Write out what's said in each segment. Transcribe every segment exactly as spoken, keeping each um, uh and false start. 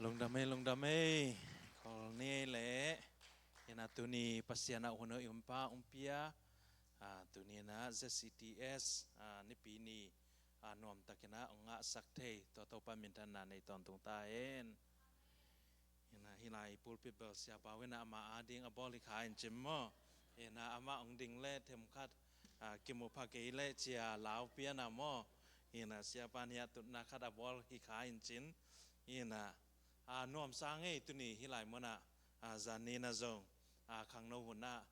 Lungdam ei, lungdam ei. Khawl ni ei leh. Ina tuni Pasian a hun a i umpa umpia. Ah, tuni ina Z C T S, ah, nipi ni, ah, nuamtak ina ong ngahsak thei tua Topa minthanna nei tawntung ta hen. Ina hih lai pulpit bel siapa ina ama ading a bawl hi kha in cin maw. Ina ama ong ding leh themkhat, ah, kimu pha kei leh cia lau pian a maw. Ina siapa nia tutna khat a bawl hi kha in cin. Ina, ah, nuamsa ngei tuni hih lai muna, ah, zan ni ina zong, ah, khangno huna,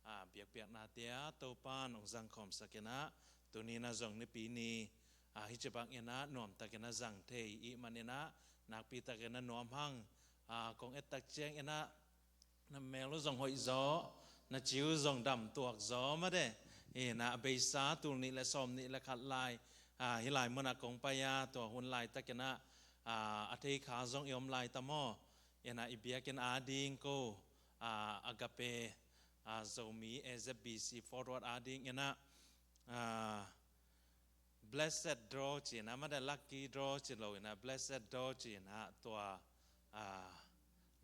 ah, biakpiakna tia Topan ong zangkhawmsak ina, tuni ina zong nipi ni, ah, hih ci bang ina nuamtak ina zang thei i hih man ina, nakpitak ina nuam hang, ah, kong et tak ciang ina, na mel uh zong hoih zaw, na ci uh zong dam tuak zaw made. Ina a beisa tul nih le sawm nih le khat lai, ah, hih lai muna kong pai a, tua hun laitak ina, ah, a thei kha zong i om lai ta maw. Ina i biakinn ading ko, ah, Agape, ah, Zomi A Z B C Forward ading ina, ah, Blessed Draw ci ina, made lucky draw ci lo ina, Blessed Draw ci ina tua, ah,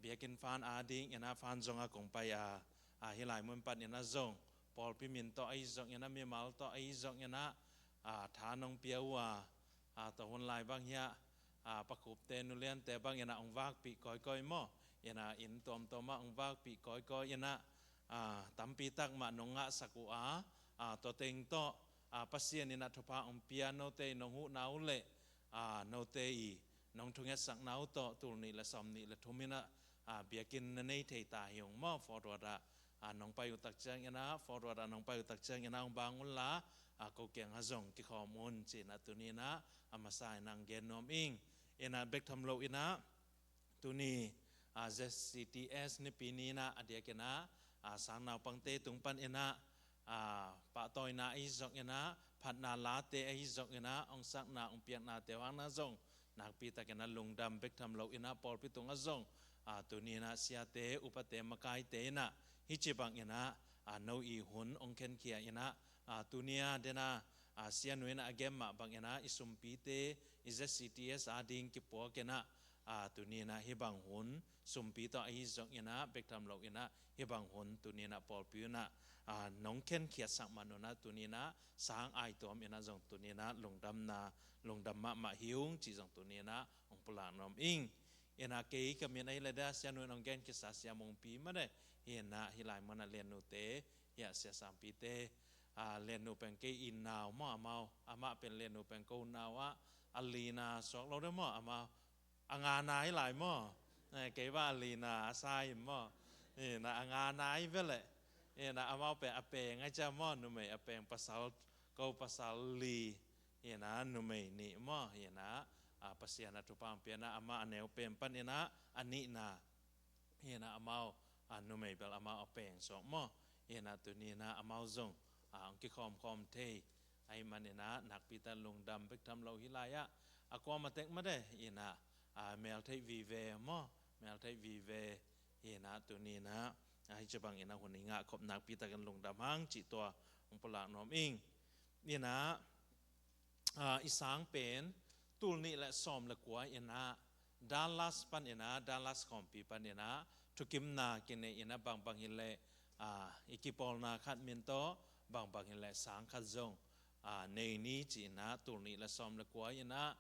biakinn fan ading ina fan zong a kong pai a, ah, hih lai mun pan ina zong pawlpi min tawh ahi zong ina, mimal tawh ahi zong ina, ah, tha nong pia uh a, ah, tua hun lai bang hiah, ah, Pa Khup te, Nu Lian te bang ina ong vakpih kawikawi maw. Ina inn tuamtuam ah ong vakpih kawikawi ina, ah, tampi tak mah nong ngahsak uh a, ah, tua teng tawh, ah, Pasian ina thupha ong pia note i nong huhna uh leh, ah, note i nong thungetsakna uh tawh tul nih le sawm nih le thum ina, ah, biakinn na nei thei ta hi ung maw. Forward ah, ah, nong pai uh tak ciang ina, Forward ah nong pai uh tak ciang ina ong bang un la, ah, ko kiang ah zong kikhawm un ci ina tuni ina a masa ina ong gen nuam ing. Ina bek tham lo ina tuni, ah, Z C T S nipi ni ina a diak ina, ah, sang naupangte tung pan ina, ah, pahtawina ahi zong ina, phatna late ahi zong ina, ong sakna ong piaknate uh hang ina zong nakpi tak ina lungdam bek tham lo ina pawlpi tung ah zong, ah, tuni ina siate, upate, makaite ina hih ci bang ina, ah, no i hun ong khenkhia ina, ah, tuni a den a, ah, Sia Nu ina a gen mah bang ina i sumpite, i Z C T S ading kipuak ina, ah, tuni ina hih bang hun sumpi tawh ahi zong ina bek tham lo ina hih bang hun tuni ina pawlpi ina, ah, nong khenkhiatsak man un ah tuni ina sang ai tuam ina zong tuni ina lungdamna, lungdam mahmah hi ung ci zong tuni ina ong pulak nuam ing. Ina kei ka min ahi leh dia Sia Nu in ong gen kisa Sia Mungpi made. Ina hih lai muna Lian Nu te, hiah Sia Sangpi te, ah, Lian Nu pen kei i nau maw amau, amah pen Lian Nu pen ko nau ah, a lina suak lo de maw amau. A ngana hi lai maw. Eh, kei bang a lina a sa hi maw. Ina a ngana hi ve leh. Ina amau pen a peng ahi cia maw, numei a peng, pasal, ko pasal li. Ina numei nih maw. Ina, ah, Pasian a thupha ong pia ina amah a neu pen pan ina a nihna. Ina amau, ah, numei bel amau a peng suak maw. Ina tuni ina amau zong, ah, ong kikhawmkhawm thei ahih man ina nakpi tak lungdam bek tham lo hih lai ah. A kuamah tek made ina, ah, meltheih vive maw, meltheih vive. Ina tuni ina, ah, hih ci bang ina hun i ngah khop nakpi takin lungdam hang cih tua ong pulak nuam ing. Ina, ah, i sang pen tul nih le sawm le kua ina Dallas pan ina, Dallas khawmpi pan ina thukimna kinei ina bangbang hi leh, ah, i kipawlna khat min tawh bangbang hi leh sang khat zong, ah, nei ni ci ina tul nih le sawm le kua ina,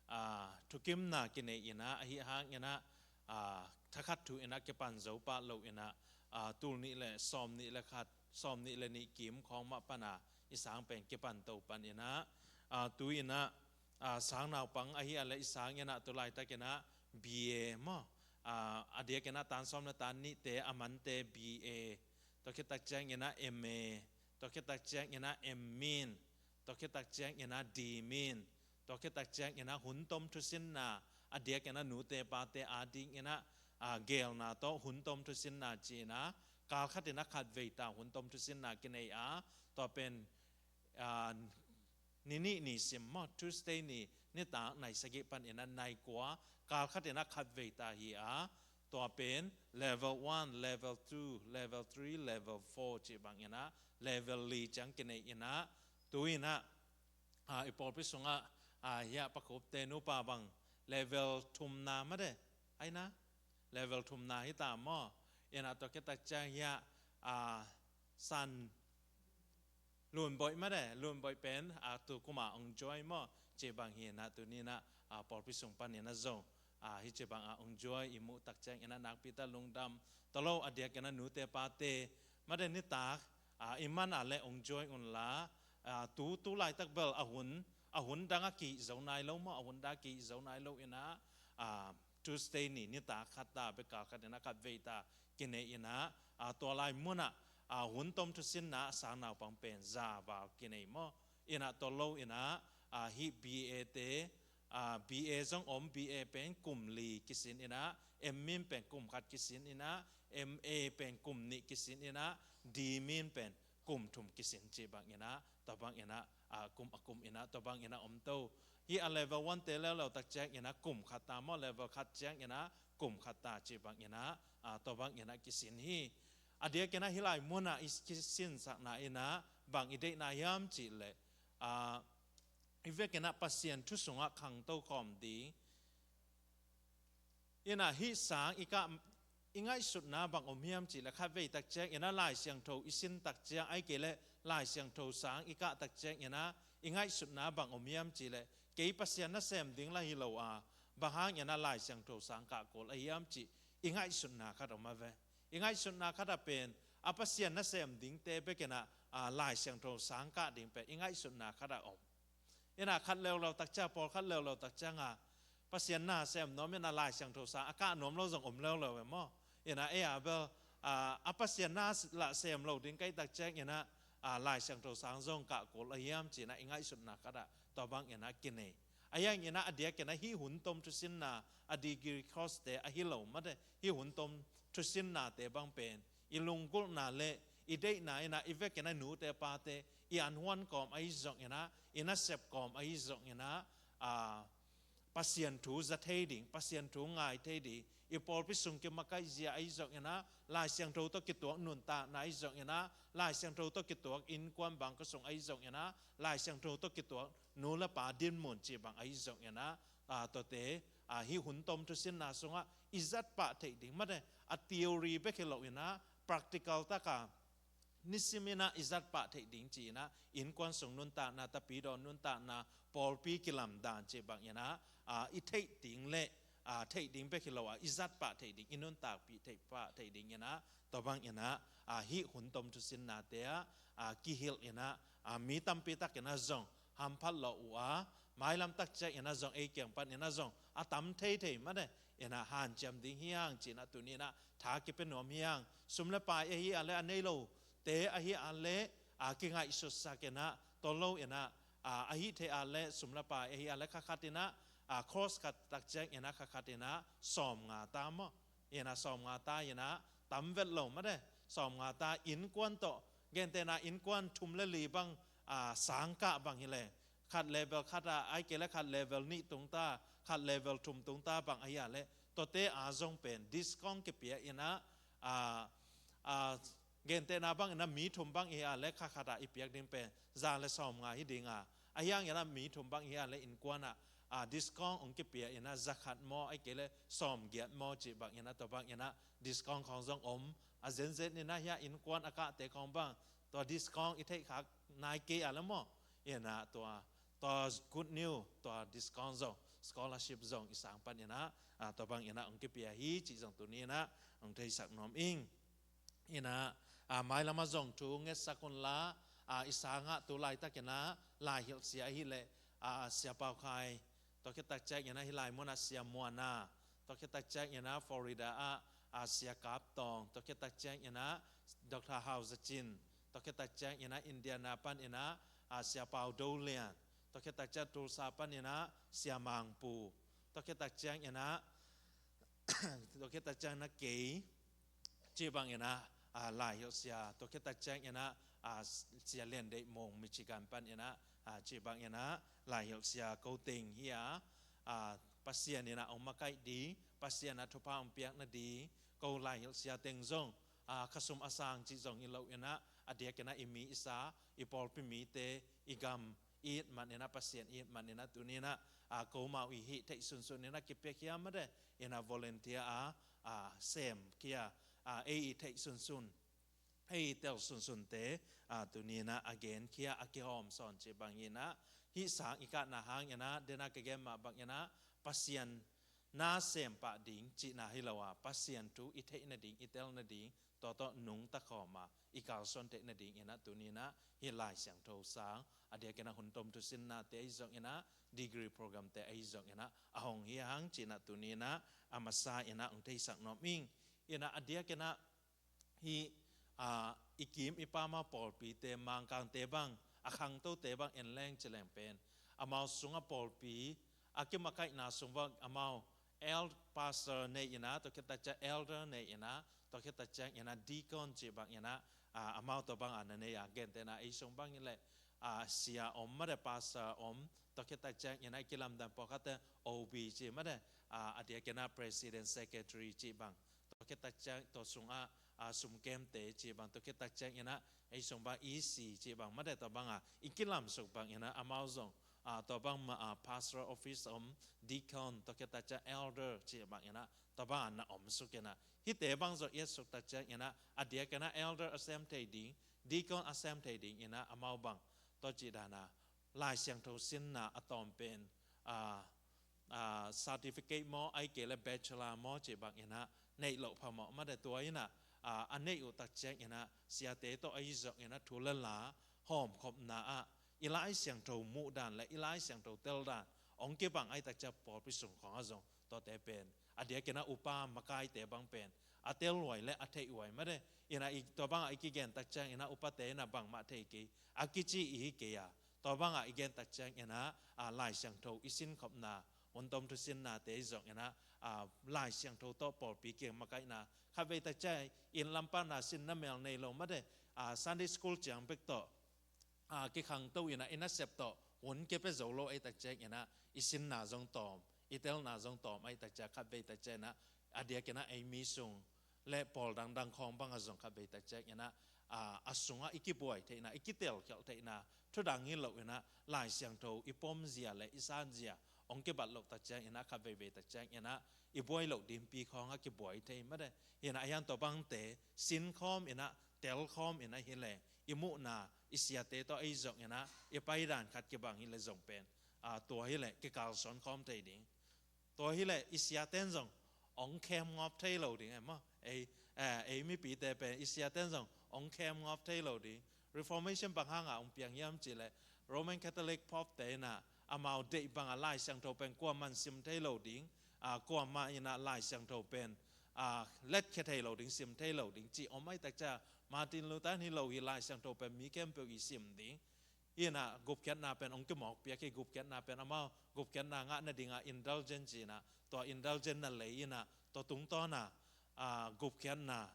ah, thukimna kinei ina ahi hang ina, ah, thakhat thu ina kipan zo pah lo ina, ah, tul nih le sawm nih le khat, sawm nih le nih kim khawng mah pan a i sang pen kipan to pan ina, ah, tu ina, ah, sang naupang ahi a leh i sang ina tu laitak ina B A maw, ah, a diak ina tan sawm le tan nihte a mante B A, tua khit tak ciang ina M A, tua khit tak ciang ina M Min, tua khit tak ciang ina D Min, tua khit tak ciang ina hun tom thusinna, a diak ina nute pate ading ina, ah, geelna tawh hun tom thusinna ci ina, kal khat ina khat vei ta hun tom thusinna kinei a, tua pen, ah, ni nih ni sim maw, Tuesday ni, nitak nai sagih pan ina nai kua, kal khat ina khat vei ta hi a, tua pen level one, level two, level three, level four ci bang ina, level li ciang kinei ina, tu ina, ah, i pawlpi sungah, ah, hiah Pa Khup te nupa bang level thumna made. Aina, level thumna hi ta maw? Ina tua khit tak ciang hiah, a, San Lunboih mate, Lunboih pen, a, tu kuma ong join maw? Ci bang hi ina tuni ina, a, pawlpi sung pan ina zong, a, hi ci bang a ong join i muh tak ciang ina nakpi ta lungdam. Tua lo a diak ina nute pate mate nitak, a, i man a le ong join un la, a, tu, tu laitak bel a hun, a hun dang a ki zo nai lo maw, a hun dang a ki zo nai lo ina, a, Tuesday ni, nitak khat ta, bek kal khat ina khat vei ta kinei ina, a, tua lai muna, a, hun tom thusinna a sang naupang pen za val kinei maw? Ina tua lo ina, a, hi B A te, a, B A zong om, B A pen kum li kisin ina, M min pen kum khat kisin ina, M A pen kum nih kisin ina, D min pen kum thum kisin ci bang ina, tua bang ina, a, kum a kum ina, tua bang ina om to. Hi a level one te leuleu tak ciang ina kum khat ta maw, level khat ciang ina kum khat ta ci bang ina, a, tua bang ina kisin hi. A diak ina hi lai muna i kisin sakna ina bang i deihna hiam ci le, a, i vek ina Pasian thu sungah khangto khawm ding. Ina hi sang i kah i ngaihsutna bang om hiam ci le khat vei tak ciang ina Lai Siangtho i sin tak ciang ai kei le Lai Siangtho sang i kah tak ciang ina i ngaihsutna bang om hiam ci le kei Pasian nasem ding la hi lo a, bang hang ina Lai Siangtho sang kah kul a hiam ci i ngaihsutna khat om a ve. I ngaihsutna khat a pen a Pasian nasem dingte bek ina, a, Lai Siangtho sang kah ding pen i ngaihsutna khat a om. Ina khat leuleu tak ciang, pawlkhat leuleu tak ciang a Pasian na sem nuam ina Lai Siangtho sang a kah nuam lo zong om leuleu e maw? Ina ei a bel, a, a Pasian na lah sem lo ding kai tak ciang ina, a, Lai Siangtho sang zong kah kul a hiam ci ina i ngaihsutna khat a tua bang ina kinei. A hiang ina a diak ina hi hun tom thusinna, a degree course te a hi lo mate, hi hun tom thusinna te bang pen i lunggulhna le i deihna ina i vek ina nute pate i anhuan kawm ahi zong ina, i nasep kawm ahi zong ina, a, Pasian thu za thei ding, Pasian thu ngai thei ding, i pawlpi sung kimakaih zia ahi zong ina, Lai Siangtho tawh kituak nuntakna ahi zong ina, Lai Siangtho tawh kituak innkuan bang khuasung ahi zong ina, Lai Siangtho tawh kituak nu le pa dinmun ci bang ahi zong ina, a, tuate, a, hi hun tom thusinna sungah i zat pah theih ding mate, a theory bek hi lo ina, practical taka nisim ina i zat pah theih ding ci ina, innkuan sung nuntakna, tapidaw nuntakna, pawlpi kilamdan ci bang ina, a, i theih ding le, a, theih ding bek hi lo a, i zat pah theih ding, i nuntakpih theih pah theih ding ina, tua bang ina, a, hi hun tom thusinnate a, a, kihilh ina, a, mi tampi tak ina zong hamphat lo uh a, mailam tak ciang ina zong ei kiang pan ina zong a tam theithei mate ina hanciam ding hi hang ci ina tuni ina tha kipia nuam hi hang. Sum le pai ahi a le a nei lote ahi a le, a, kingaihsutsak ina, tua lo ina, a, ahi thei a le sum le pai ahi a le kha khat ina, a, course khat tak ciang ina kha khat ina sawmnga ta maw? Ina sawmnga ta ina tam vet lo mate, sawmnga ta innkuan tawh, gentehna innkuan thum le li bang, a, sang kah bang hi le khat level khat a, ai kei le khat level nih tung ta, khat level thum tung ta bang ahi a le, tuate a zong pen discount kipia ina, a, a, gentehna bang ina mi thum bang ahi a le kha khat a i piak ding pen za le sawmnga hi ding a, a hiang ina mi thum bang ahi a le innkuan a, a, discount ong kipia ina za khat maw, ai kei le sawmgiat maw ci bang ina, tua bang ina discount khawng zong om, a zenzen ina hiah innkuan a kahte khawng bang tua discount i theih khak nai kei a le maw? Ina tua, tua good news, tua discount zong, scholarship zong i sang pan ina, a, tua bang ina ong kipia hi ci zong tuni ina ong theisak nuam ing. Ina, a, mailam a zong thu ngetsak un la, a, i sangah tu laitak ina laihilh sia ahi le, a, Sia Pau Khai, tua khit tak ciang ina hi lai muna Sia Muana, tua khit tak ciang ina Florida ah, a, Sia Kap Tawng, tua khit tak ciang ina Doctor Hau Za Cin, tua khit tak ciang ina Indiana pan ina, a, Sia Pau Do Lian, tua khit tak ciang Tulsa pan ina Sia Mang Pu, tua khit tak ciang ina, tua khit tak ciang ina kei, ci bang ina, a, laihilh sia, tua khit tak ciang ina, a, Sia Lian Deih Mung Michigan pan ina, a, ci bang ina laihilh sia ko teng hi a, a, Pasian ina ong makaih di, Pasian a thupha ong piakna di, ko laihilh sia teng zong, a, khasum a sang ci zong hi lo ina, a diak ina i mi i sa, i pawlpi mite, i gam, it man inah, Pasian it man inah, tuni inah, a, komau i hih theih sunsun inah kipiakhia mate, inah volunteer a, a, sem khia, a, ei i theih sunsun, ei i tel sunsunte, a, tuni inah a genkhia, a kihawm sawn cih bang inah, hih sang i kahna hang inah, dena ka gen mah bang inah, Pasian na sem pah ding cihna hi lo a, Pasian thu i theih nading, i tel nading, tua tawh nungta khawm a, i kalsuan theih nading inah, tuni inah hih Lai Siangtho sang, a diak inah hun tom thusinnate ahi zong inah, degree programte ahi zong inah, a hong hi hang cih inah, tuni inah a masa inah hong theisak nuam ing. Inah a diak inah hih, a, i kim i pam a pawlpite, Mangkangte bang, a khangtote bang en leng ci leng pen, amau sungah pawlpi a kimakaihna sung bang, amau el-, pastor nei inah, tua khit tak ciang elder nei inah, tua khit tak ciang inah deacon cih bang inah, a, amau tua bang a na nei a, gentehna ei sung bang hi leh, a, sia om mate, pastor om, tua khit tak ciang inah i kilamdang pawlkhatte O B cih mate, a, a diak inah president, secretary cih bang, tua khit tak ciang tua sungah, a, sumkemte cih bang, tua khit tak ciang inah ei sung bang E C cih bang mate, tua bang a i kilamsuk bang inah amau zong, a, tua bang mah, a, pastoral office om, deacon, tua khit tak ciang elder cih bang inah, tua bang a na omsuk inah, hihte bang zong i etsuk tak ciang inah, a diak inah elder a sem thei ding, deacon a sem thei ding inah amau bang, tua cih dan a Lai Siangtho sinna a tawm pen, a, a, certificate maw, ahih kei leh bachelor maw cih bang inah neih loh phamawh mate, tua inah, a, a neih uh tak ciang inah siate tawh ahi zong inah thu le la hawmkhopna ah i Lai Siangtho muhdan le i Lai Siangtho teldan hong kibang ahih tak ciang pawlpi sung khawng ah zong tuate pen, a diak inah upa makaite bang pen a telhuai le a theihhuai mate, inah i, tua bang a i kigen tak ciang inah upate inah bangmah thei kei a kici i hi kei a, tua bang a i gen tak ciang inah, a, Lai Siangtho i sinkhopna, hun tom thusinnate zong inah, a, Lai Siangtho tawh pawlpi kiang makaihna, khatvei tak ciang inn lampangna sinna mel nei lo mate, a, Sunday school ciang bek tawh, a, kikhangto inah i nasep tawh hun kipia zo lo ahih tak ciang inah i sinna zong tawm, i telna zong tawm ahih tak ciang khatvei tak ciang inah, a diak inah ei mi sung le pawl dangdang khawng bang ah zong khatvei tak ciang inah, a, a sungah i kibuai theihna, i kitelkhialh theihna, thudang hi lo inah Lai Siangtho i pom zia le i san zia hong kibat loh tak ciang inah, khatveivei tak ciang inah i buai loh dingpi khawng ah kibuai thei mate. Inah a hiang tua bangte sinkhawm inah, telkhawm inah hi leh, i muhna i siate tawh ahi zong inah i paidan khat kibang hi leh zong pen, a, tua hi leh kikalsuan khawm thei ding. Tua hi leh i siaten zong hong khem ngawp thei lo ding, eh, maw? Ei, eh, ei mipite pen i siaten zong hong khem ngawp thei lo ding. Reformation bang hang a hong piang hiam cih leh, Roman Catholic Pope te inah amau deih bang a Lai Siangtho pen kuaman sim thei lo ding, a, kuamah inah Lai Siangtho pen, a, letkhia thei lo ding, sim thei lo ding cih om ahih tak ciang, Martin Luther hi lo hi, Lai Siangtho pen mi khempeuh i sim ding. Inah gupkhiatna pen hong kimawkpiak hi, gupkhiatna pen amau gupkhiatna ngah nading a indulgence inah, tua indulgence na lei inah, tua tungtawn a, a, gupkhiatna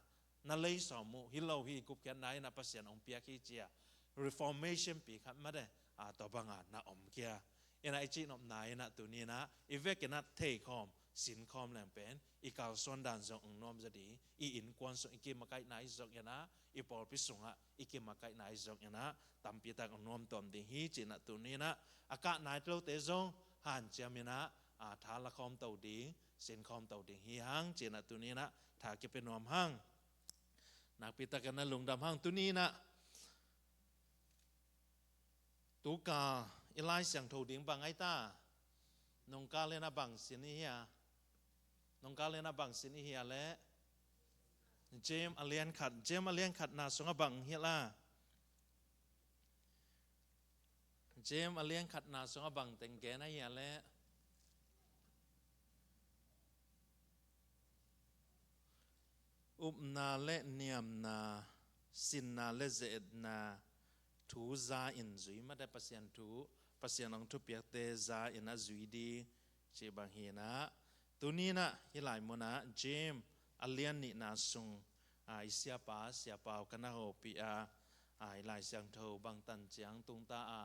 na lei sawm uh hi lo hi, gupkhiatna inah Pasian hong piak hi ci a, Reformation pi khat mate, a, tua bang a na om khia. Inah i cihnopna inah tuni inah i vek inah theikhawm, sinkhawm leng pen i kalsuan dan zong hong nuam zaw ding, i innkuan sung i kimakaihna hi zong inah, i pawlpi sungah i kimakaihna hi zong inah tampi tak hong nuam tuam ding hi ci inah tuni inah a kah nai lote zong hanciam inah, a, tha la khawm to ding, sinkhawm to ding hi hang ci inah tuni inah tha kipia nuam hang. Nakpi tak inah lungdam hang. Tuni inah tukal i Lai Siangtho ding bang ai ta? Nungkal inah bang sin i hia? Nungkal inah bang sin i hia leh? James a lian khat, James a lian khatna sungah bang hi la? James a lian khatna sungah bang teng gen a hia leh? Upna le niamna, sinna le ze-etna thu za in zui mate, Pasian thu, Pasian hong thupiakte za in a zui ding cih bang hi inah. Tuni inah hih lai munah James a lian nihna sung, a, i siapa, siapa uh ka na hopih a, a, i Lai Siangtho bangtan ciang tungta a,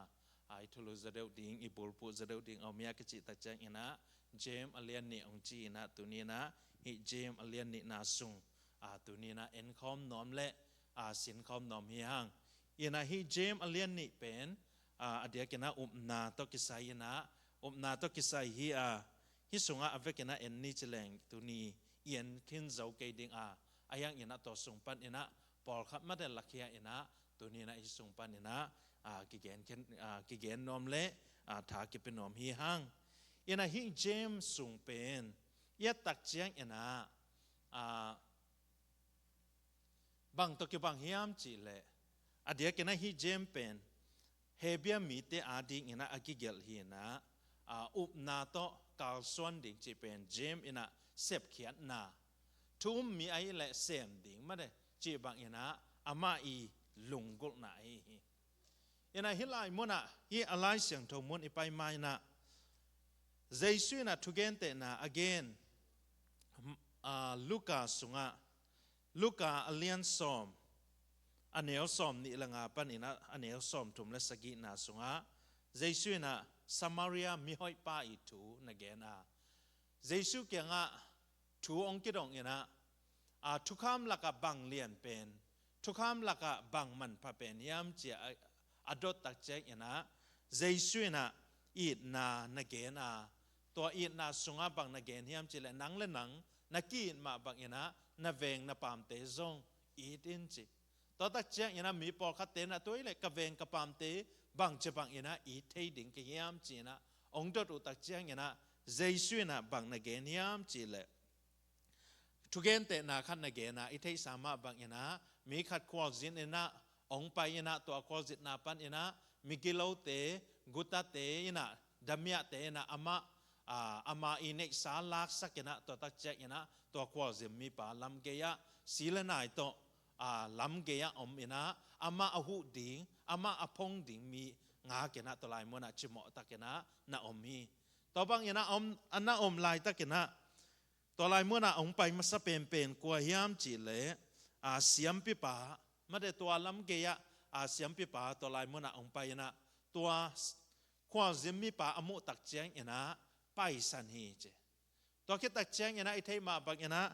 a, i thulu zaw deuh ding, i bulphuh zaw deuh ding a om hia ka cih tak ciang inah, James a lian nih hong ci inah tuni inah hih James a lian nihna sung, a, tuni inah enkhawm nuam le, a, sinkhawm nuam hi hang. Inah hih James a lian nih pen, a, a diakin ah upna tawh kisai in ah, upna tawh kisai hi a, hih sungah a vekin ah en ni ci leng tuni i en khin zo kei ding a, a hiangin ah tua sung panin ah pawlkhat mate lakhia in ah tuni in ah hih sung panin ah, a, kigen khin, a, kigen nuam le, a, tha kipia nuam hi hang. In ah hih James sung pen i et tak ciangin ah, a, bang tawh kibang hiam cih leh, a diakin ah hih James pen Hebru mite adingin ah a kigelh hi in ah, a, upna tawh kalsuan ding cih pen James in ah sepkhiatna, thu um mi ahih leh sem ding mate cih bangin ah amah i lunggulhna ahi hi. In ah hih lai munah, hih a Lai Siangtho mun i pai ma in ah, Jesu in ah thugentehna a gen, a, Luka sungah, Luka a lian sawm, a neu sawm nih le nga panin ah a neu sawm thum le sagihna sungah, Jesu in ah Samaria mihoihpa i thu na gen a, Jesu kiangah thu hong kidong in ah, a, thukham lakah bang lian pen, thukham lakah bang manpha pen hiam ci a, a dot tak ciangin ah, Jesu in ah itna na gen a, tua itna sungah bang na gen hiam cih leh, nang le nang na ki-it mah bangin ah na veng na paamte zong it in ci. Tua tak ciangin ah mi pawlkhatte in ah, tua hi leh ka veng ka paamte bangci bangin ah it thei ding ka hiam ci in ah hong dot uh tak ciangin ah, Jesu in ah bang na gen hiam cih leh, thugentehna khat na gen a, i theihsa mah bangin ah mi khat khualzin in ah hong pai in ah, tua khualzinna panin ah migilote, gutate in ah, damiahte in ah amah, a, ama i neihsa laksak in ah, tua tak ciangin ah tua khualzin mipa lamgei ah si le nai tawh, a, lamgei ah om in ah amah a huh ding, amah a phong ding mi ngak in ah tua lai munah cimawh takin ah na om hi. Tua bangin ah om, a na om laitakin ah, tua lai munah hong pai masa penpen kua hiam cih leh, a, siampipa, mate tua lamgei ah, a, siampipa tua lai munah hong pai in ah, tua s-, khualzin mipa a muh tak ciangin ah paisan hi ci. Tua khit tak ciangin ah i theih mah bangin ah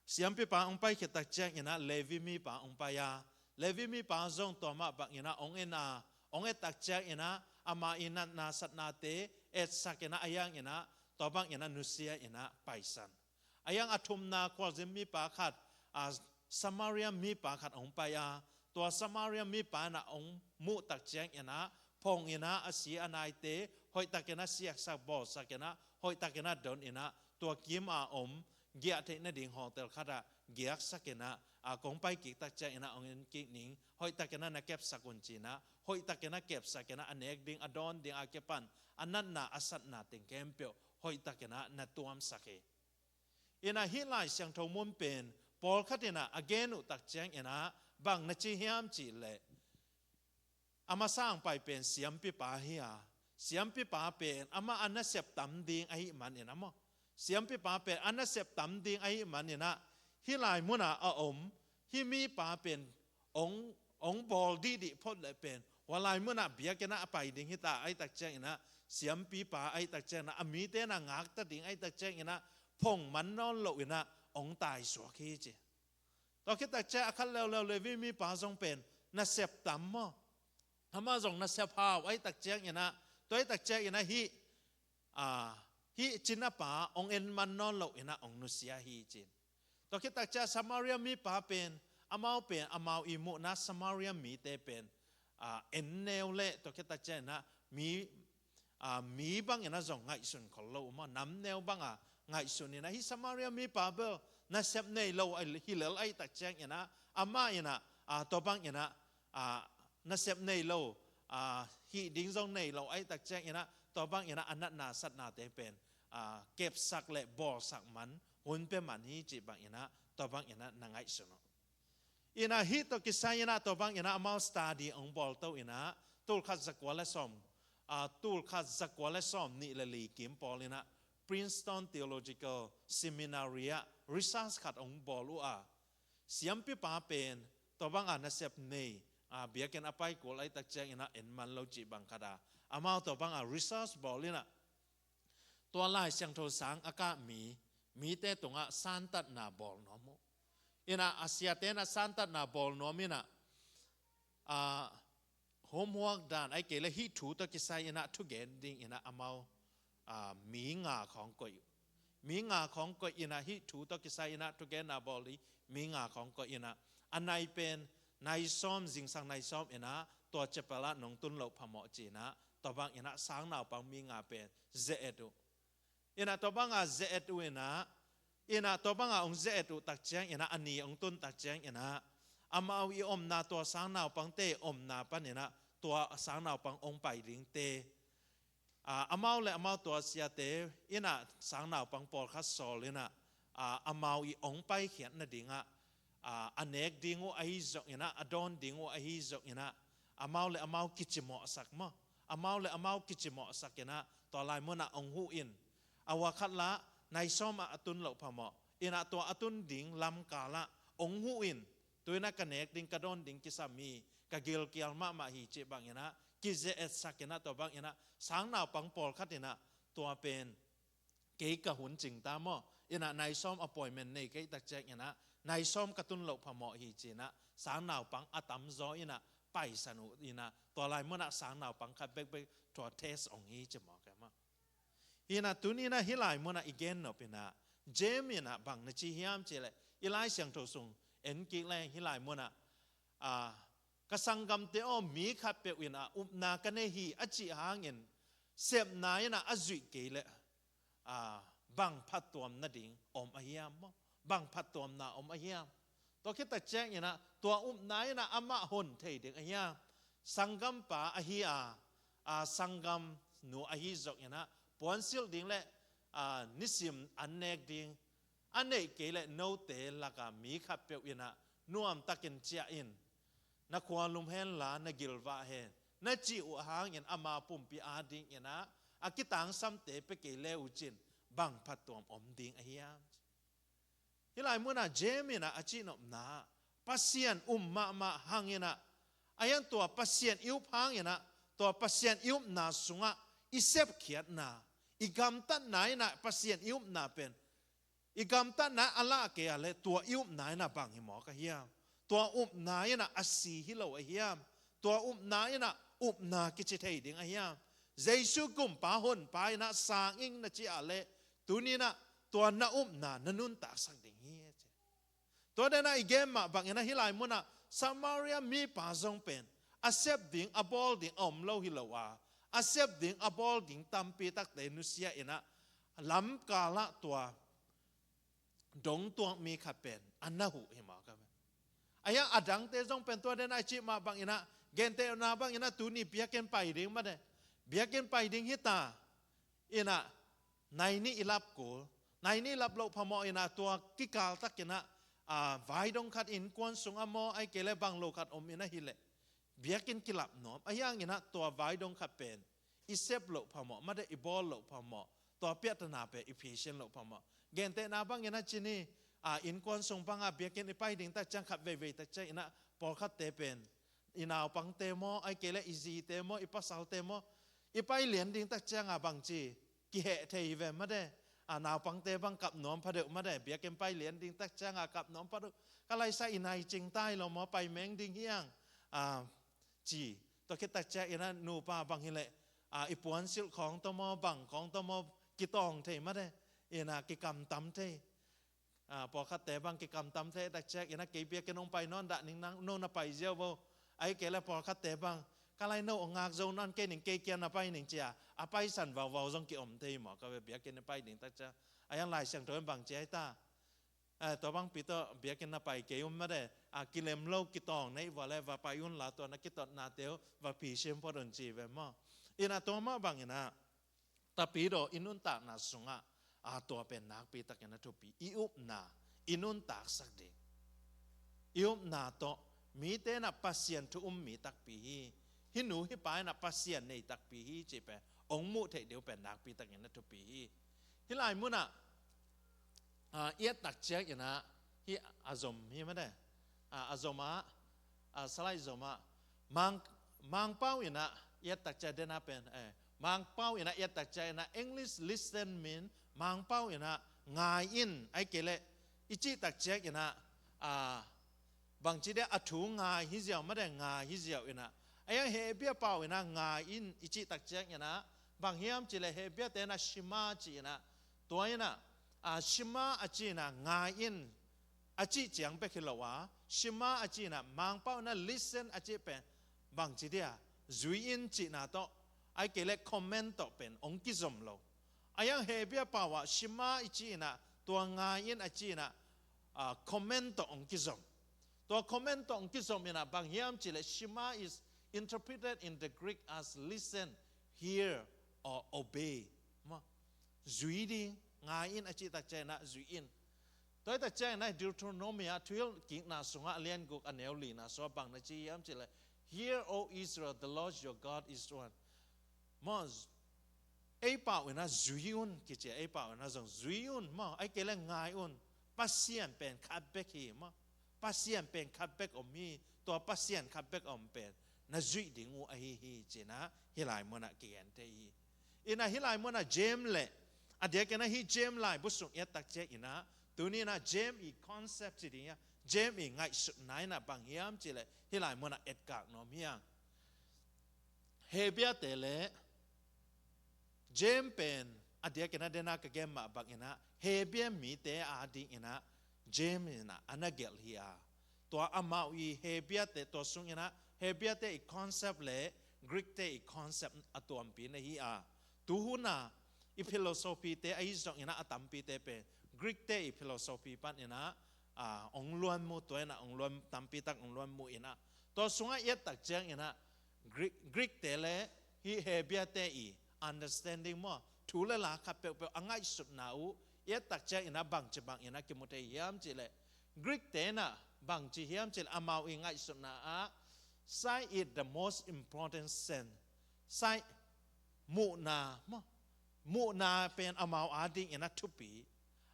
siampipa hong pai khit tak ciangin ah Levi mipa hong pai a, Levi mipa zong tua mah bangin ah hong en a, hong et tak ciangin ah ama i natna satnate etsak in ah, a hiangin ah tua bangin ah nusia in ah paisan. A hiang a thumna khualzin mipa khat, a, Samaria mipa khat hong pai a, tua Samaria mipa in ah hong muh tak ciangin ah phong in ah a si a naite hoihtakin ah siaksak bawlsak in ah, hoihtakin ah don in ah, tua kim a om giah theih nading hotel khatah giaksak in ah, a, kong pai kik tak ciangin ah hong en kik ning, hoihtakin ah na kepsak un ci in ah, hoihtakin ah kepsak in ah, a nek ding, a dawn ding, a kipan a natna a satna teng khempeuh hoihtakin ah na tuamsak hi. In ah hih Lai Siangtho mun pen pawlkhat in ah a gen uh tak ciangin ah bang na ci hiam cih leh, a masa hong pai pen siampipa hi a, siampipa pen amah a nasep tam ding ahih manin ah maw, siampipa pen a nasep tam ding ahih manin ah hih lai munah a om hih mipa pen hong, hong bawl dihdih phot leh pen, hua lai munah biakinn ah a pai ding hi ta ahih tak ciangin ah, siampipa ahih tak ciangin ah, a mite in ah ngakta ding ahih tak ciangin ah, phong man nawn loh in ah hong taisuak hi ci. Tua khit tak ciang a khat leuleu Levi mipa zong pen nasep tam maw, amah zong nasep hau ahih tak ciangin ah, tua ahih tak ciangin ah hih, a, hih cinapa hong en man nawn loh in ah hong nusia hi ci. Tua khit tak ciang Samaria mipa pen, amau pen, amau i muhna Samaria mite pen, a, en neu le, tua khit tak ciang in ah mi, a, mi bangin ah zong ngaihsun khol lo uh maw, nam neu bang a ngaihsun in ah, hih Samaria mipa bel nasep nei lo a hi lel ahih tak ciangin ah, amah in ah, a, tua bangin ah, a, nasep nei lo, a, hih ding zong nei lo ahih tak ciangin ah, tua bangin ah a natna satnate pen, a, kepsak le bawlsak man, hun pia man hi cih bangin ah, tua bangin ah na ngaihsun uh. In ah hih tawh kisai in ah tua bangin ah amau study hong bawlto in ah, tul khat za kua le sawm, a, tul khat za kua le sawm nih le li kim pawl in ah Princeton Theological Seminary ah research khat hong bawl uh a, siampipa pen tua bang a nasep nei, a, biakinn a pai kul ahih tak ciangin ah en man lo cih bang khat a, amau tua bang a research bawl in ah, tua Lai Siangtho sang a kah mi, mite tungah santatna bawl nuam uh. In ah a siate in ah santatna bawl nuam in ah, a, homework dan, ahih kei leh hih thu tawh kisai in ah thugen ding in ah amau, ah, mi nga khawng koih uh. Mi nga khawng koih in ah hih thu tawh kisai in ah thugenna bawl ding mi nga khawng koih in ah, a nai pen nai sawm, zingsang nai sawm in ah tua chapel ah nong tun loh phamawh ci in ah, tua bang in ah sangnaupang mi nga pen ze-et uh. In ah tua bang a ze-et uh in ah, in ah tua bang a hong ze-et uh tak ciang in ah, a ni hong tun tak ciang in ah, amau i omna, tua sangnaupangte omna pan in ah tua sangnaupang hong pai dingte, ah, amau le amau tua siate in ah sangnaupang pawlkhat sawl in ah, ah, amau i hong paikhiat nading ah, ah, a nek ding uh ahi zong in ah, a dawn ding uh ahi zong in ah, amau le amau kicimawhsak maw. Amau le amau kicimawhsak in ah, tua lai mun ah hong huh in. A ua khat lah nai sawm ah a tun loh phamawh in ah, tua a tun ding lamkal ah hong huh in. Tu in ah ka nek ding, ka dawn ding kisam hi, ka gilkial mahmah hi cih bang in ah kize-etsak in ah, tua bang in ah sangnaupang pawlkhat in ah, tua pen kei ka hun cing ta maw, in ah nai sawm appointment nei kei tak ciang in ah, nai sawm ka tun loh phamawh hi ci in ah, sangnaupang a tamzaw in ah paisan uh in ah, tua lai mun ah sangnaupang khat bekbek tua test hong hi ci mawk e maw. Hi in ah tuni in ah hih lai mun ah i gennop in ah, James in ah bang na ci hiam cih leh, i Lai Siangtho sung en kik leng hih lai mun ah, ah, ka sanggamte aw, mi khatpeuh in ah upna ka nei hi a cih hangin sepna in ah a zuih kei leh, ah, bang phattuam nading om a hiam maw? Bang phattuamna om a hiam? Tua khit tak ciang in ah tua upna in ah amah hon thei ding a hiam? Sanggampa ahi a, ah, sanggamnu ahi zong in ah puansilh ding le, ah, nisim an nek ding a neih kei leh, note lak ah mi khatpeuh in ah nuamtakin ciah in, na khualum hen la, na gilvah hen, na cih uh hangin ama pumpi ading in ah a kitangsamte pia kei le uh cin, bang phattuam om ding a hiam? Hih lai mun ah James in ah a cihnopna, Pasian um mahmah hang in ah, a hiang tua Pasian i up hang in ah, tua Pasian i upna sungah i sepkhiatna, i gamtatna in ah Pasian i upna pen, i gamtatna a lah kei a leh tua i upna in ah bang hi mawk a hiam? Tua upna in ah a si hi lo a hiam? Tua upna in ah upna kici thei ding a hiam? Jesu Kumpa Honpa in ah sang ing na ci a leh, tuni in ah tua na upna na nuntaksak ding hi, a ci. Tua den ah i gen mah bang in ah hih lai mun ah Samaria mipa zong pen a sep ding, a bawl ding a om lo hi lo a, a sep ding, a bawl ding tampi takte nusia in ah, lamkal ah tua dongtuak mi khat pen a na huh hi mawk a ve. A hiang a dangte zong pen tua den ah i cih mah bang in ah, gentehna bang in ah tuni biakinn pai ding mah de, biakinn pai ding hi ta in ah, nai nih i lap kul, nai nih i lap loh phamawh in ah, tua kikal tak in ah, ah, vaidong khat innkuan sung ah maw, ahih kei leh bang lo khat om in ah hi leh, biakinn kilap nuam. A hiang in ah tua vaidong khat pen i sep loh phamawh mah de, i bawl loh phamawh, tua piahtana pen i phisian loh phamawh. Gentehna bang in ah ci ni, ah, innkuan sung bang ah biakinn i pai ding tak ciang, khat veivei tak ciang in ah pawlkhatte pen i naupangte maw, ahih kei leh i zite maw, i pasalte maw, i pai lian ding tak ciang a bang ci, kiheh thei hi ve mah de. A naupangte bang kap nuam pha deuh mah de, biakinn pai lian ding tak ciang a kap nuam pha deuh. Ka laisa i nai cing tai lo maw, pai meng ding hi hang, a, ci. Tua khit tak ciang in ah nupa bang hi leh, a, i puansilh khawng tawh maw, bang khawng tawh maw, kitawng thei mah de. In ah kikamtam thei. A, pawlkhatte bang kikamtam thei tak ciang in ah, kei biakinn hong pai nawn dah ning, nang no na pai ziau vo. Ahih kei leh pawlkhatte bang, ka lai no hong ngak zo nawn kei ning, kei kiang na pai ning ci a, a paisan vauvau zong kiom thei mawk a ve, biakinn i pai ding tak ciang. A hiang Lai Siangtho in bang ci hiam ta? A, tua bangpi tawh biakinn na pai kei un mah de, a, kilem lo kitawng na hih vua leh va pai un la, tua na kitotnate uh va phisian phot un ci ve maw. In ah tua mah bang in ah, tapidaw i nuntakna sungah, a, tua pen nakpi takin a thupi. I upna i nuntaksak ding. I upna tawh mite in ah Pasian thu um mi takpi hi. Hih nu hih pa in ah Pasian nei takpi hi cih pen hong muh theih ding uh pen nakpi takin a thupi hi. Hih lai mun ah, a, i et tak ciang in ah, hih a zom hi mah de. A, a zom ah, a, slide zom ah, Mang, Mangpau in ah i et tak ciang den ah pen, eh, Mangpau in ah i et tak ciang in ah, English listen mean, Mangpau in ah ngai in, ahih kei leh i cih tak ciang in ah, a, bang ci dia, a thu ngai hi ziau mah de, ngai hi ziau in ah, A yang Hebia pau in ah ngai in i cih tak ciang in ah bang hiam cih leh Hebia te in ah Shema ci in ah, tua in ah, a, Shema a ci in ah ngai in a cih ciang bek hi lo a, Shema a ci in ah Mangpau in ah listen a cih pen bang ci dia, zui in cihna tawh, ahih kei leh command tawh pen hong kizom lo. A yang Hebia pau ah Shema i ci in ah tua ngai in a ci in ah, a, command tawh hong kizom. Tua command tawh hong kizom in ah bang hiam cih leh Shema is interpreted in the Greek as listen, hear, or obey. Maw, zui ding, ngai in a cih tak ciang in ah zui in. Tua hi tak ciang in ah Deuteronomy ah Thuhilhkikna sungah a lian guk a neu lina sungah bang na ci hiam cih leh, "Hear, O Israel, the Lord your God is one." Maw, ei pau in ah zui un kici a, ei pau in ah zong zui un maw, ahih kei leh ngai un. Pasian pen khat bek hi maw. Pasian pen khat bek om hi. Tua Pasian khat bek om pen na zuih ding uh ahi hi ci in ah hih lai mun ah kigen thei hi. In ah hih lai mun ah James leh, a diakin ah hih James laibu sung i et tak ciang in ah, tuni in ah James i concept ci ding hi a, James i ngaihsutna in ah bang hiam cih leh hih lai mun ah etkak nuam hi a. Hebia te leh James pen a diakin ah den a ka gen mah bang in ah Hebia mite a ding in ah James in ah a na gelh hi a. Tua amau i Hebia te, tua sung in ah Hebia te i concept leh Greek te i concept a tuampi na hi a. Tu hun a i philosophy te ahi zong in ah a tampi te pen Greek te i philosophy pan in ah, a, hong luan mu, tua in ah hong luan, tampi tak hong luan mu in ah. Tua sungah i et tak ciang in ah Greek, Greek te leh hih Hebia te i understanding maw, thu leh la khat peuhpeuh a ngaihsutna uh i et tak ciang in ah bangci bang in ah kimu thei hiam cih leh, Greek te in ah bangci hiam cih leh amau i ngaihsutna ah sight is the most important sense. Sight, muhna maw, muhna pen amau a ding in ah thupi.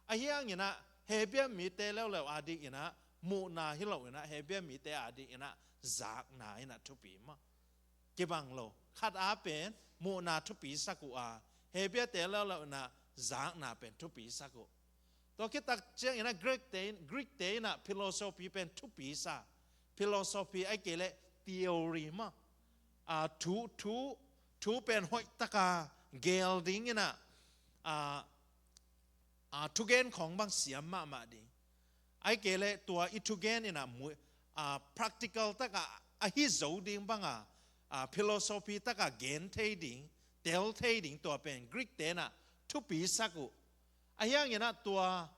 Ahi hangin ah Hebia mite leuleu a ding in ah muhna hi lo in ah Hebia mite a ding in ah zakna in ah thupi maw. Kibang lo. Khat a pen muhna thupi sak uh a, Hebia te leuleu in ah zakna pen thupi sak uh. Tua khit tak ciang in ah Greek te in, Greek te in ah philosophy pen thupi sa. Philosophy ahih kei leh theory maw. A, thu, thu, thu pen hoih tak a geel ding in ah, a, a, thugen khawng bang siam mahmah ding. Ahih kei leh tua i thugen in ah mu-, a, practical tak a, a hi zo ding bang a, a, philosophy tak a gen thei ding, tel thei ding, tua pen Greek te in ah thupi sak uh. Ahi hangin ah tua,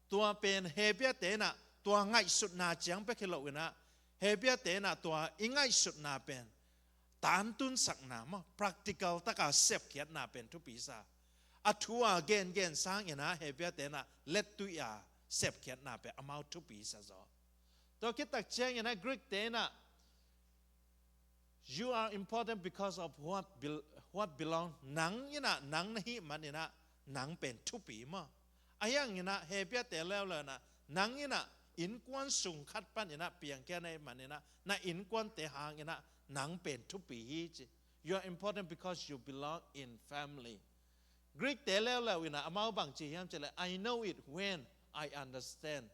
tua pen Hebia te in ah tua ngaihsutna ciang bek hi lo in ah, Hebia te in ah tua i ngaihsutna pen tantunsakna maw, practical tak a sepkhiatna pen thupi sa. A thu a gengen sang in ah Hebia te in ah lettui a sepkhiatna pen amau thupi sa zaw. Tua khit tak ciang in ah Greek te in ah, "You are important because of what bel-, what belong." Nang in ah, nang na hih man in ah, nang pen thupi maw. Ahi hangin ah Hebia te leuleu in ah, nang in ah innkuan sung khat pan in ah piangkhia na hih man in ah, na innkuan te hang in ah nang pen thupi hi ci. "You are important because you belong in family." Greek te leuleu in ah amau bangci hiam cih leh, "I know it when I understand."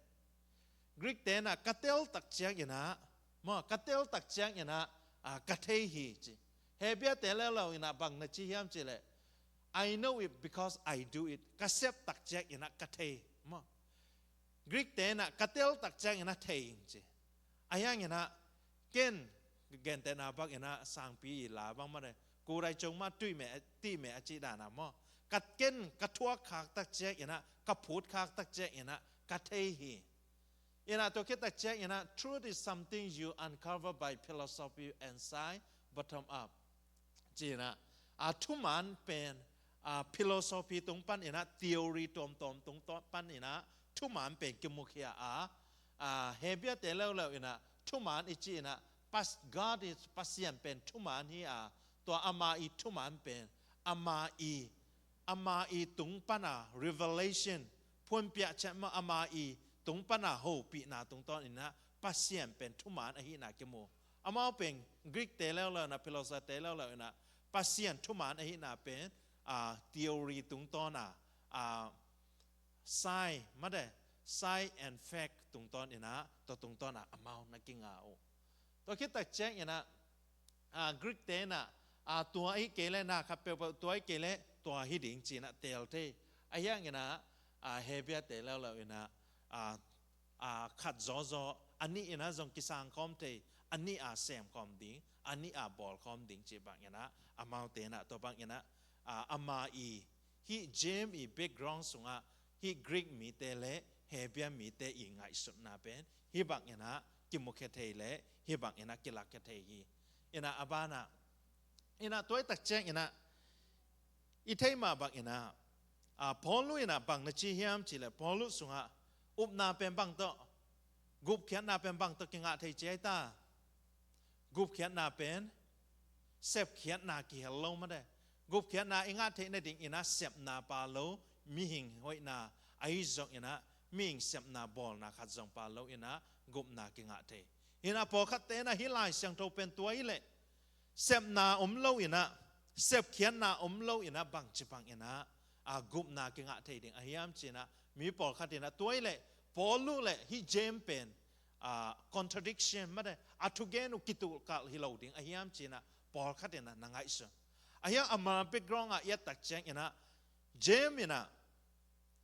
Greek te in ah ka tel tak ciang in ah, maw, ka tel tak ciang in ah, a, ka thei hi ci. Hebia te leuleu in ah bang na ci hiam cih leh, "I know it because I do it." Ka sep tak ciang in ah ka thei maw. Greek te in ah ka tel tak ciang in ah thei ing ci. Ahi hangin ah ken, gentehna bang in ah sangpi i la bang mah leh, "Ku dai cung mah tuih meh, tih meh," a cih dan a maw. Ka ken, ka thuak khak tak ciang in ah, ka phut khak tak ciang in ah ka thei hi. In ah tua khit tak ciang in ah, "Truth is something you uncover by philosophy and science bottom up." Ci in ah, a, thuman pen, a, philosophy tung pan in ah, theory tuamtuam tung pan in ah thuman pen kimukhia a, a, Hebia te leuleu in ah thuman i ci in ah, Pas-, God is, Pasian pen thuman hi a, tua ama i thuman pen ama i, ama i tung pan a revelation, phuanpiah ciat maw, ama i tung pan a hopihna tungtawn in ah Pasian pen thuman ahihna kimu. Amau pen Greek te leuleu in ah, philosophy te leuleu in ah Pasian thuman ahihna pen, a, theory tungtawn a, a, science, mate, science and fact tungtawn in ah, tua tungtawn a amau na kinga uh. Tua khit tak ciang in ah, a, Greek te in ah, a, tua ahi kei leh na khat peuhpeuh, tua ahi kei leh tua hi ding ci-in ah teel thei. Ahi hangin ah, a, Hebru te leuleu in ah, a, a, khat zawzaw, a nih in ah zong kisang khawm thei, a nih a sem khawm ding, a nih a bawl khawm ding cih bangin ah, amaute in ah, tua bangin ah, a, ama i, hih James i background sungah, hih Greek mite le Hebru mite i ngaihsutna pen hih bangin ah kimukhia thei le hih bangin ah kilakkhia thei hi. In ah a banah, in ah tua ahih tak ciangin ah, i theih mah bangin ah, a, Paulu in ah bang na ci hiam cih leh, Paulu sungah upna pen bang tawh, gupkhiatna pen bang tawh kingah thei ci ai ta. Gupkhiatna pen sepkhiatna kihel lo mate. Gupkhiatna i ngah theih nadingin ah sepna pha lo, mihing hoihna, ahi zongin ah mihing sepna bawlna khat zong pha lo in ah gupna kingah thei. In ah pawlkhatte in ah hih Lai Siangtho pen tua hi leh, sepna om lo in ah, sepkhiatna om lo in ah bangci bangin ah, a, gupna kingah thei ding ahi hiam ci-in ah, mi pawlkhat in ah tua hi leh, Paulu le hih James pen, a, contradiction mate, a thugen uh kitulkalh hi lo ding ahi hiam ci-in ah pawlkhat in ah na ngaihsun. Ahi hang ama background ah i et tak ciangin ah, James in ah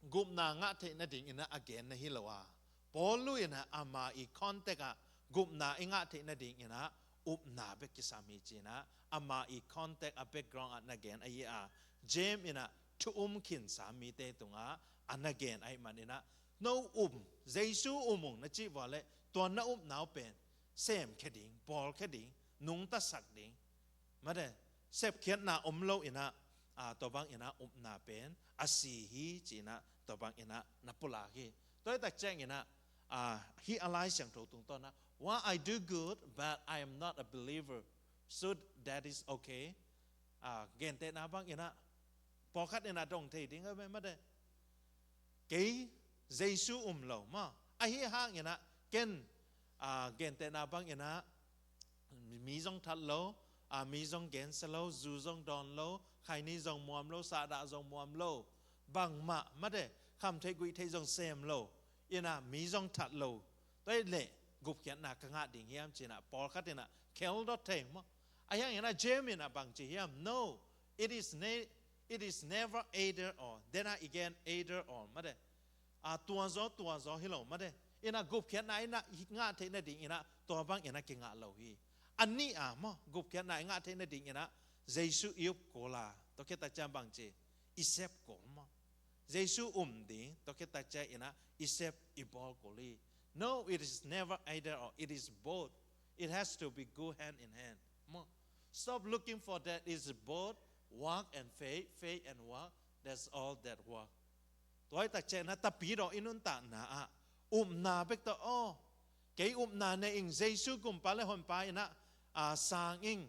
gupna ngah theih nadingin ah a genna hi lo a, Paulu in ah ama i context ah gupna i ngah theih nadingin ah upna bek kisam hi ci-in ah, ama i context a background ah na gen ahi a, James in ah thu um khinsa mite tungah a na gen ahih manin ah, no um, Jesu um ung na cih vua leh, tua na upna uh pen semkhia ding, bawlkhia ding, nungtasak ding, mate, sepkhiatna om lo in ah, a, tua bangin ah upna pen a si hi ci-in ah, tua bangin ah na pulak hi. Tua ahih tak ciangin ah, a, hih a Lai Siangtho tungtawn ah, "What I do good, but I am not a believer. So that is okay." A, gentehna bangin ah, pawlkhat in ah dong thei ding a ve mate. Kei Jesu um lo maw. Ahi hangin ah ken, a, gentehna bangin ah, mi zong that lo, a, mi zong gensia lo, zu zong dawn lo, khaini zong muam lo, sahdah zong muam lo, bangmah mate, khamtheih guihtheih zong sem lo, in ah mi zong that lo. Tua hi leh gupkhiatna ka ngah ding hiam ci-in ah pawlkhat in ah kheldot thei maw. Ahi hangin ah James in ah bang ci hiam? No, it is ne-, it is never either or. Then ah again, either or mate. A, tua zaw, tua zaw hi lo mate. In ah gupkhiatna i ngah theih nadingin ah tua bangin ah kingah lo hi. A nih a maw, gupkhiatna i ngah theih nadingin ah Jesu i up kul a, tua khit tak ciang bang ci, i sep kul maw. Jesu um ding, tua khit tak ciangin ah i sep i bawl kul hi. No, it is never either or, it is both. It has to be go hand in hand. Maw. Stop looking for that. It's both work and faith, faith and work. That's all that work. Tua ahih tak ciangin ah tapidaw i nuntakna ah upna bek tawh, aw, kei upna nei ing, Jesu Gumpa le Honpa in ah, a, sang ing.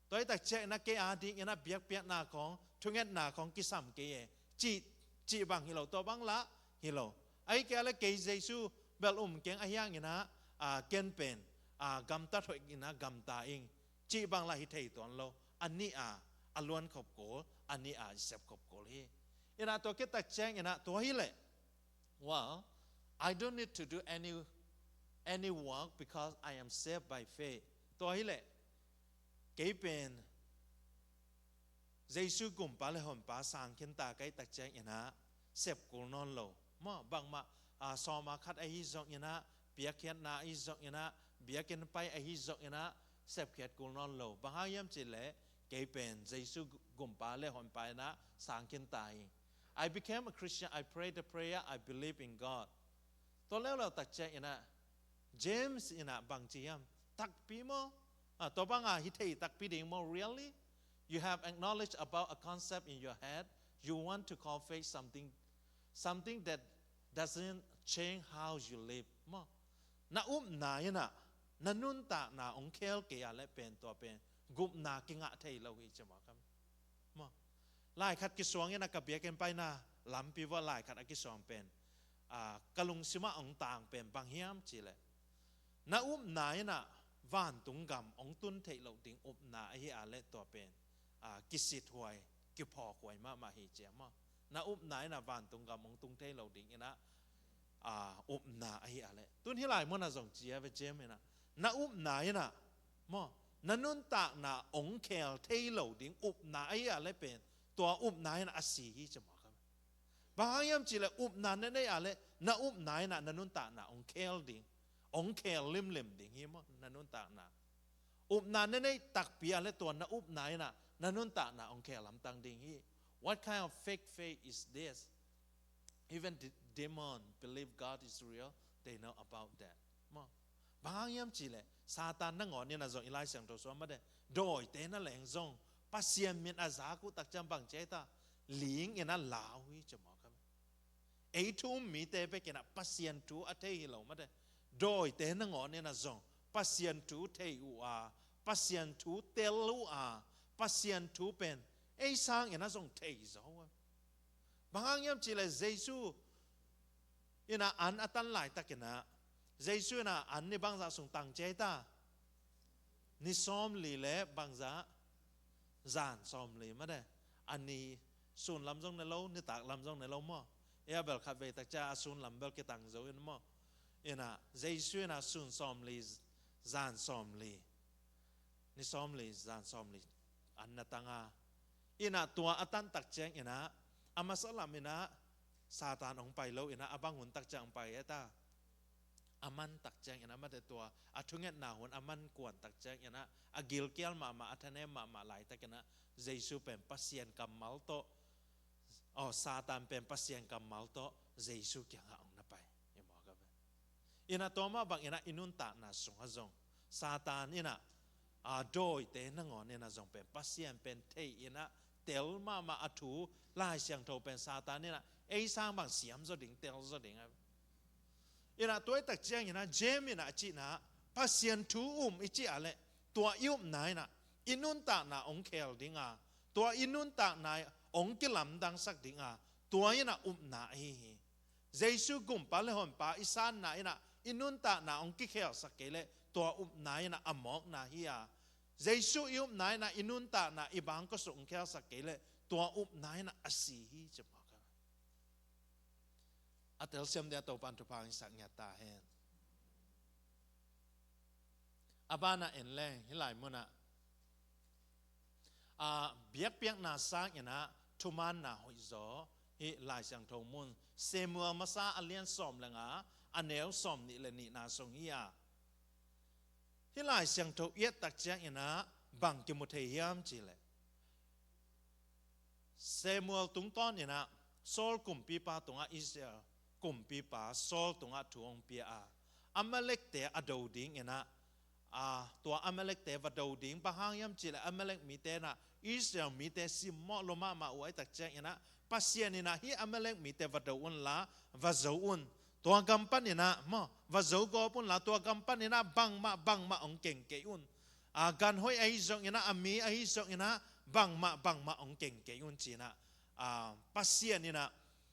Tua ahih tak ciangin ah kei a dingin ah biakpiakna khawng, thungetna khawng kisam kei e, cih, cih bang hi lo, tua bang lah hi lo. Ahih kei leh kei Jesu bel um keng, ahi hangin ah, a, ken pen, a, gamtat hoih in ah gamta ing, cih bang lah hi thei tuan lo. A nih a, a luan khop kul, a nih a i sep khop kul hi. In ah tua khit tak ciangin ah tua hi leh, well, I don't need to do any, any work because I am saved by faith. Tua hi leh, kei pen Jesu Gumpa le Honpa sang khin ta ka hih tak ciangin ah sep kul nawn lo. Maw, bangmah, a, sawm a khat ahi zongin ah, piakkhiatna ahi zongin ah, biakinn pai ahi zongin ah, sepkhiat kul nawn lo. Bang hang hiam cih leh, kei pen Jesu Gumpa le Honpa in ah sang khin ta hi. I became a Christian, I prayed the prayer, I believe in God. Tua leuleu tak ciangin ah, James in ah bang ci hiam? Takpi maw? A, tua bang a hi thei takpi ding maw, really? You have acknowledged about a concept in your head, you want to call faith something, something that doesn't change how you live. Maw. Na upna in ah, na nuntakna hong khel kei a leh pen tua pen gupna kingah thei lo hi ci maw. Maw. Lai khat kisuang in ah ka biakinn paina lampi vuah lai khat a kisuang pen, a, ka lungsim ah hong tang pen bang hiam cih leh, na upna in ah vantung gam hong tun theih loh ding upna ahi a leh tua pen, a, kisithuai, kiphawkhuai mahmah hi ci maw. Na upna in ah vantung gam hong tung thei lo dingin ah, a, upna ahi a leh. Tun hih lai mun ah zong ci a ve James in ah, na upna in ah, maw, na nuntakna ong khel thei lo ding upna ahi a le pen, tua upna in a si hi ci maw ka. Bang hang hiam cih leh upna na nei a le, na upna in na nuntakna ong khel ding, ong khel limlim ding hi maw, na nuntakna. Upna na nei takpi a le tua na upna in na nuntakna ong khel lamtang ding hi. What kind of fake faith is this? Even the demon believe God is real, they know about that. Maw. Bang hang hiam cih leh, Satan nangawn in a zong i Lai Siangtho sung mah de, dawite na leng zong, Pasian min a zak uh tak ciang bang ci a ta, ling in a lau hi ci maw ka. Ei thu um mite bek in a Pasian thu a thei hi lo mah de, dawite nangawn in a zong, Pasian thu thei uh a, Pasian thu tel uh a, Pasian thu pen, ei sang in a zong thei zaw a. Bang hang hiam cih leh Jesu in a an a tan laitak in a, Jesu in a an ni bangzah sung tang ci a ta, ni sawmli le bangzah, zan sawmli mah de. A ni sun lam zong ne lo, nitak lam zong ne lo maw. Ei a bel khat vei tak ciang a sun lam bel kitang zo in maw. In a, Jesu in a sun sawmli, zan sawmli, ni sawmli, zan sawmli an na tang a. In a tua a tan tak ciang in a, a masa lam in a, Satan ong pai lo in a, a bang hun tak ciang ong pai a ta, a man tak ciang in a, mate tua, a thungetna hun a man kuan tak ciang in a, a gilkial mahmah, a thanem mahmah laitak in a, Jesu pen Pasian kammal tawh, aw, Satan pen Pasian kammal tawh, Jesu kiangah ong na pai. Hi maw ka ve. In a tua mah bang in a i nuntakna sung a zong, Satan in a, a dawite nangawn in a zong pen, Pasian pen thei in a, tel mahmah a thu, Lai Siangtho pen Satan in a, ei sang bang siam zaw ding, tel zaw ding a. In a tua i tak ciang in a, James in a a cihna, Pasian thu um i cih a le, tua i upna in a, i nuntakna ong khel ding a, tua i nuntakna ong kilamdangsak ding a, tua in a upna ahi hi. Jesu Gumpa le Honpa i sanna in a, i nuntakna ong kikhelsak kei le, tua upna in a a mawkna hi a. Jesu i upna in a, i nuntakna i bangkua sung ong khelsak kei le, tua upna in a a si hi ci maw ka. A telsiam dia Topan thupha ong sak ngiat ta hen. A bana en leng, hih lai mun a, a, biakpiakna sang in a, thumaanna hoih zaw, hih Lai Siangtho mun, Samuel masa a lian sawm le nga, a neu sawmnih le nihna sung hi a. Hih Lai Siangtho i et tak ciang in a, bang kimu thei hiam cih leh, Samuel tungtawn in a, Saul kumpipa tungah Israel kumpipa Saul tungah thu ong pia a, Amalekte a do ding in a, a, tua Amalekte va do ding, bang hang hiam cih leh Amalek mite in a, Israel mite simmawh lua mahmah uh ahih tak ciang in a, Pasian in a hih Amalek mite va do un la, va zo un. Tua gam pan in a, maw, va zo gawp un la, tua gam pan in a bangmah, bangmah ong keng kei un. A, gan hoih ahi zong in a, a mi ahi zong in a, bangmah, bangmah ong keng kei un ci in a, a, Pasian in a,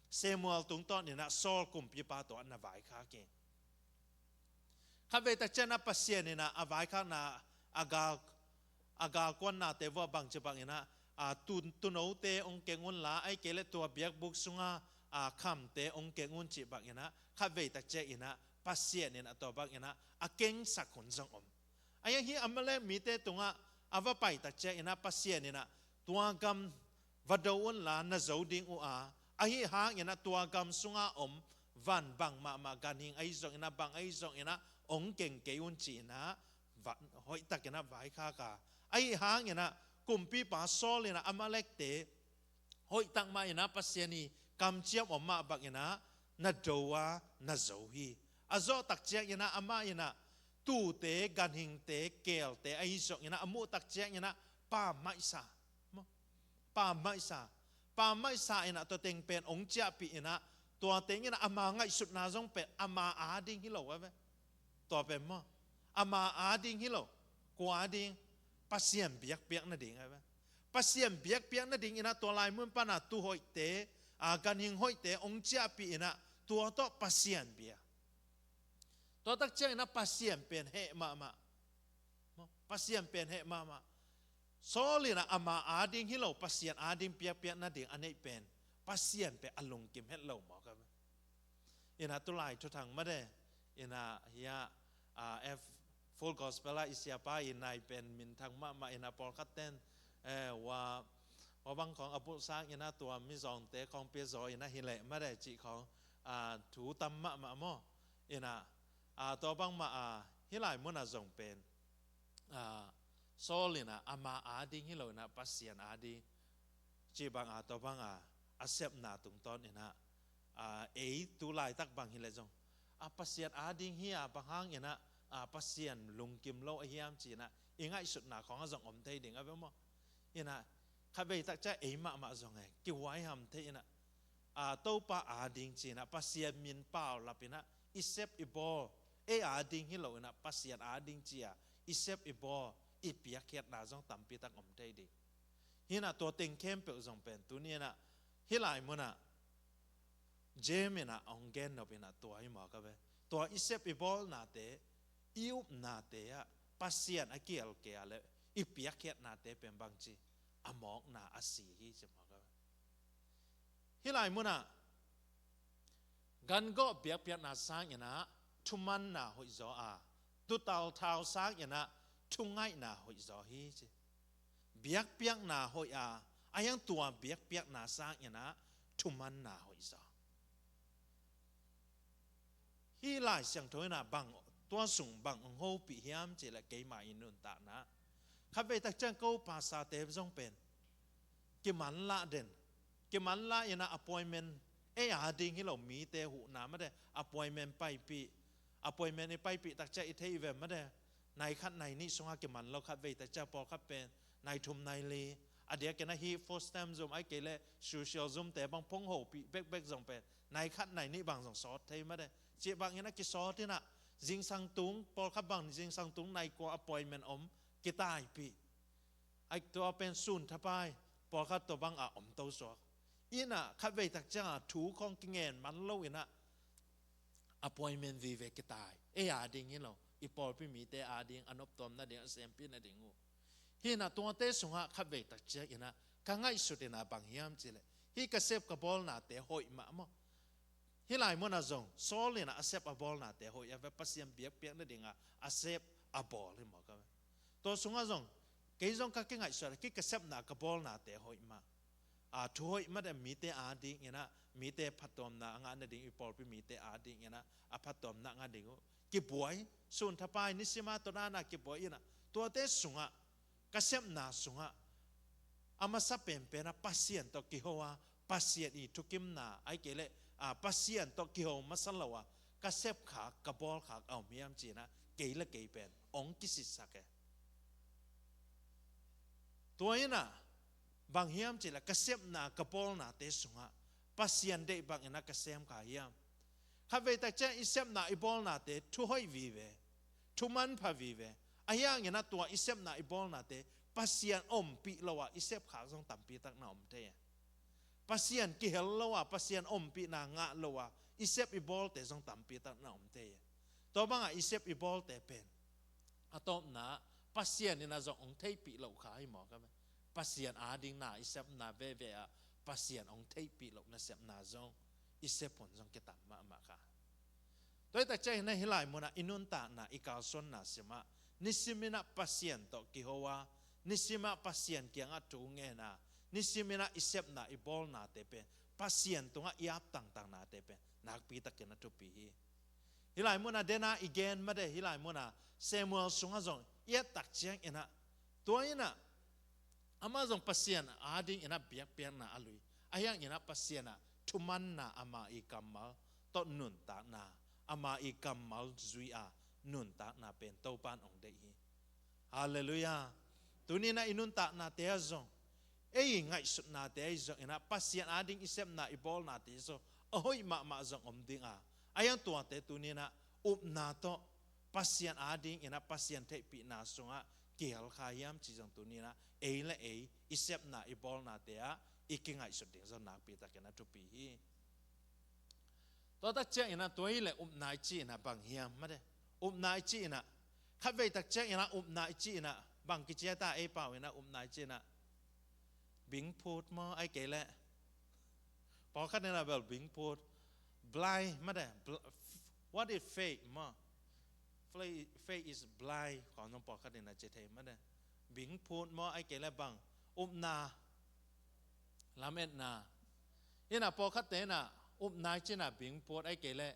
Samuel tungtawn in a, Saul kumpipa tungah na vaikhak hi. Khat vei tak ciang a Pasian in a, a vaikhakna, a gal, a galkuannate vuah bang ci bang in a, a, tu, tuunote ong keng un la, ahih kei leh tua biakbuk sunga, a, khamte ong keng un ci bang in a, khat vei tak ciang in a, Pasian in a tua bang in a, a kengsak hun zong om. Ahi hih Amalek mite tungah a va pai tak ciang in a, Pasian in a, tua gam va do un la, na zo ding uh a, ahi hang in a tua gam sunga om van bang mahmah, ganhing ahi zong in a, bang ahi zong in a, ong keng kei un ci in a, va, hoih tak in a vaikhak a. Ahi hang in a, kumpipa Saul in a Amalekte hoih tak mah in a, Pasian i kamciam om mah bang in a, na do a, na zo hi. A zawh tak ciang in a, amah in a, tuute, ganhingte, keelte ahi zong in a, a muh tak ciang in a, pammaihsa. Maw? Pammaihsa. Pammaihsa in a, tua teng pen ong ciahpih in a, tua teng in a, ama ngaihsutna zong pen ama a ding hi lo a ve. Tua pen maw, ama a ding hi lo. Kua a ding? Pasian biakpiak nading a ve. Pasian biakpiak nading in a, tua lai mun pan a tuuhoihte, a, ganhing hoihte ong ciahpih in a, tua tawh Pasian bia. Tua tak ciang in a, Pasian pen heh mahmah. Maw? Pasian pen heh mahmah. Saul in a ama a ding hi lo, Pasian a ding biakpiak nading a neih pen, Pasian pen a lungkim het lo maw ka ve. In a tulai thuthang mah de, in a hih a, a, F, Full Gospel ah i siapa i nai pen minthang mahmah in ah, pawlkhat ten, eh, wa, wa bang khawng a bulh sang in ah, tua mizawngte khawng pia zaw in ah hi leh mate cih khawng, ah, thu tam mahmah maw. In ah, ah, tua bangmah, ah, hih lai mun ah zong pen, ah, Saul in ah ama ading hi lo in ah, Pasian ading cih bang, ah, tua bang, ah, a sepna tungtawn in ah, ah, ei tu laitak bang hi leh zong, ah, Pasian ading hi a, bang hang in ah, ah, Pasian lungkim lo a hiam ci in ah i ngaihsutna khawng ah zong om thei ding a ve maw. In ah khatvei tak ciang ei mahmah zong e, kihuai ham thei in ah, ah, Topa ading ci in ah, Pasian min paulap in ah i sep i bawl, ei ading hi lo in ah Pasian ading ci a i sep i bawl, i piakkhiatna zong tampi tak om thei ding. Hi in ah tua teng khempeuh zong pen tuni in ah hih lai mun ah James in ah hong gen nop in ah tua hi mawk a ve. Tua i sep i bawlnate, i upnate ah Pasian a kial kei a leh i piakkhiatnate pen bangci a mawkna a si hi ci mawk a ve. Hih lai mun ah gangawh biakpiakna sang in ah thumanna hoih zaw a, tuutal thau sang in ah thungaihna hoih zaw hi ci. Biakpiakna hoih a, a hiang tua biakpiakna sang in ah thumanna hoih zaw. Hih Lai Siangtho in ah bang, tua sung bang hong hopih hiam cih leh keima i nuntakna, khatvei tak ciang ko pastorte zong pen kimanlah den, kimanlah in ah appointment, ei ading hi lo mite huhna mate, appointment paipih, appointment i paipih tak ciang i thei i ve mate, nai khat nai nih sungah kiman lo, khatvei tak ciang pawlkhat pen nai thum nai li, a diakin ah hih food stamp zum ahih kei leh social zumte bang phone hopih bekbek zong pen nai khat nai nih bang zong sawt thei mate. Cih bang in ah kisawt in ah zingsang tung, pawlkhat bang zingsang tung nai kua appointment om, kitaipih. Ai, tua pen sun thapai, pawlkhat tua bang a om to suak. In ah khatvei tak ciang a thu khawng kingen man lo in ah appointment vive kitai. Ei ading hi lo, i pawlpi mite ading, a noptuam nading, a sempih nading uh. Hi in ah tuate sungah khatvei tak ciang in ah ka ngaihsut in ah bang hiam cih leh, hih ka sep ka bawlnate hoih mah maw. Hih lai mun ah zong Saul in ah a sep a bawlnate hoih a ve, Pasian biakpiak nading ah a sep a bawl hi mawk a ve. Tua sungah zong kei zong ka kingaihsut a, hih ka sepna ka bawlnate hoih mah, a, thu hoih mah a, mite ading in ah, mite phattuamna a ngah nading, i pawlpi mite ading in ah a phattuamna a ngah ding uh kibuai, sun thapai, nisim a tawh na na kibuai in ah, tuate sungah, ka sepna sungah a masa penpen ah Pasian tawh kiho a, Pasian i thukimna ahih kei leh, a, Pasian tawh kiho masa lo a ka sepkhak, ka bawlkhak a om hiam ci in ah kei le kei pen hong kisitsak e. Tua in ah bang hiam cih leh ka sepna ka bawlnate sungah Pasian deih bang in ah ka semkha hiam. Khatvei tak ciang i sepna i bawlnate thu hoih vive, thu manpha vive, a hiang in ah tua i sepna i bawlnate Pasian ompih lo a i sepkhak zong tampi tak na om thei e. Pasian kihel lo a, Pasian ompihna ngah lo a i sep i bawlte zong tampi tak na om thei e. Tua bang a i sep i bawlte pen a tawpna Pasian in ah zong hong theihpih loh kha hi mawk a ve. Pasian ading na i sepna veve ah Pasian hong theihpih loh nasepna zong i sep hun zong kitam mahmah kha. Tua hi tak ciang in ah hih lai mun ah i nuntakna, i kalsuanna sim ah nisim in ah Pasian tawh kiho a, nisim ah Pasian kiangah thu ngen a, nisim in ah i sepna i bawlnate pen Pasian tungah i ap tangtangnate pen nakpi takin a thupi hi. Hih lai mun ah den a i gen mate, hih lai mun ah Samuel sungah zong i et tak ciang in ah, tua in ah amah zong Pasian ading in ah biakpiakna a lui, a hiang in ah Pasian ah thumanna, ama i kammal tawh nuntakna, ama i kammal zui a nuntakna pen Topa'n hong deih hi. Halleluiah. Tuni in ah i nuntaknate ah zong, ei i ngaihsutnate ah zong in ah Pasian ading i sepna i bawlnate zong a hoih mahmah zong om ding a, a hiang tuate tuni in ah upna tawh Pasian ading in ah Pasian theihpihna sungah kihel kha hiam cih zong tuni in ah ei le ei i sepna i bawlnate ah i kingaihsut ding zong nakpi takin a thupi hi. Tua tak ciang in ah tua hi leh upna i cih in ah bang hiam mate. Upna i cih in ah, khatvei tak ciang in ah upna i cih in ah bang kici a ta, ei pau in ah upna i cih in ah bingphut maw, ahih kei leh pawlkhat in ah bel bingphut, blind mate, bl-, what is faith maw? Faith is blind, kong nong pawlkhat in a ci thei mah de. Bing phut maw, ai kei le bang, upna, lametna. Ina pawlkhat te ina upna i cina bing phut ai kei le,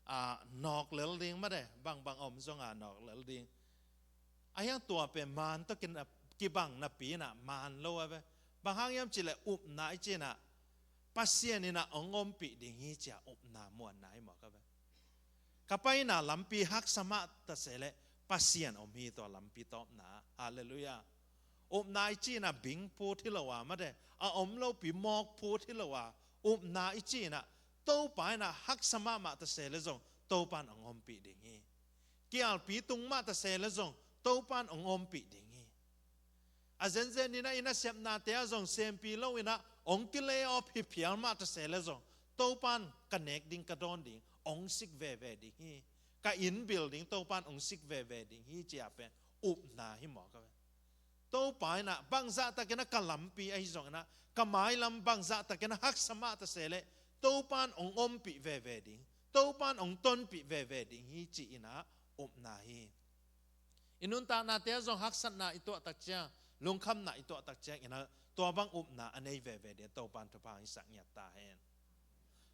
a, nawk lel ding mah de, bang bang om zong a nawk lel ding. A hiang tua pen man tawh kibang napi ina man lo a ve. Bang hang hiam ci le upna i cina Pasian ina ong ompih ding hi cia upna muanna hi mawk a ve. Ka paina lampi haksa mah ta se le Pasian om hi tua lampi tawpna. Halleluiah. Upna i cina bing phut hi lo a mah de, a om lopi mawk phut hi lo a, upna i cina Topa ina haksa mahmah ta se le zong Topan ong ompih ding hi. Kialpi tung mah ta se le zong Topan ong ompih ding hi. A zenzen ina ina sepnate ah zong sempi lo ina ong kilay awp hi phial mah ta se le zong Topan ka nek ding ka dawn ding ong sik veve ding hi. Ka inn building Topan ong sik veve ding hi cia pen upna hi mawk a ve. Topa ina bangzah tak ina ka lampi ahi zong ina ka mailam bangzah tak ina haksa mah ta se le Topan ong ompih veve ding, Topan ong tonpih veve ding hi ci ina upna hi. I nuntaknate ah zong haksatna i tuah tak ciang, lungkhamna i tuah tak ciang ina tua bang upna a nei veve ding Topan thupha hong hisak ngiat ta hen.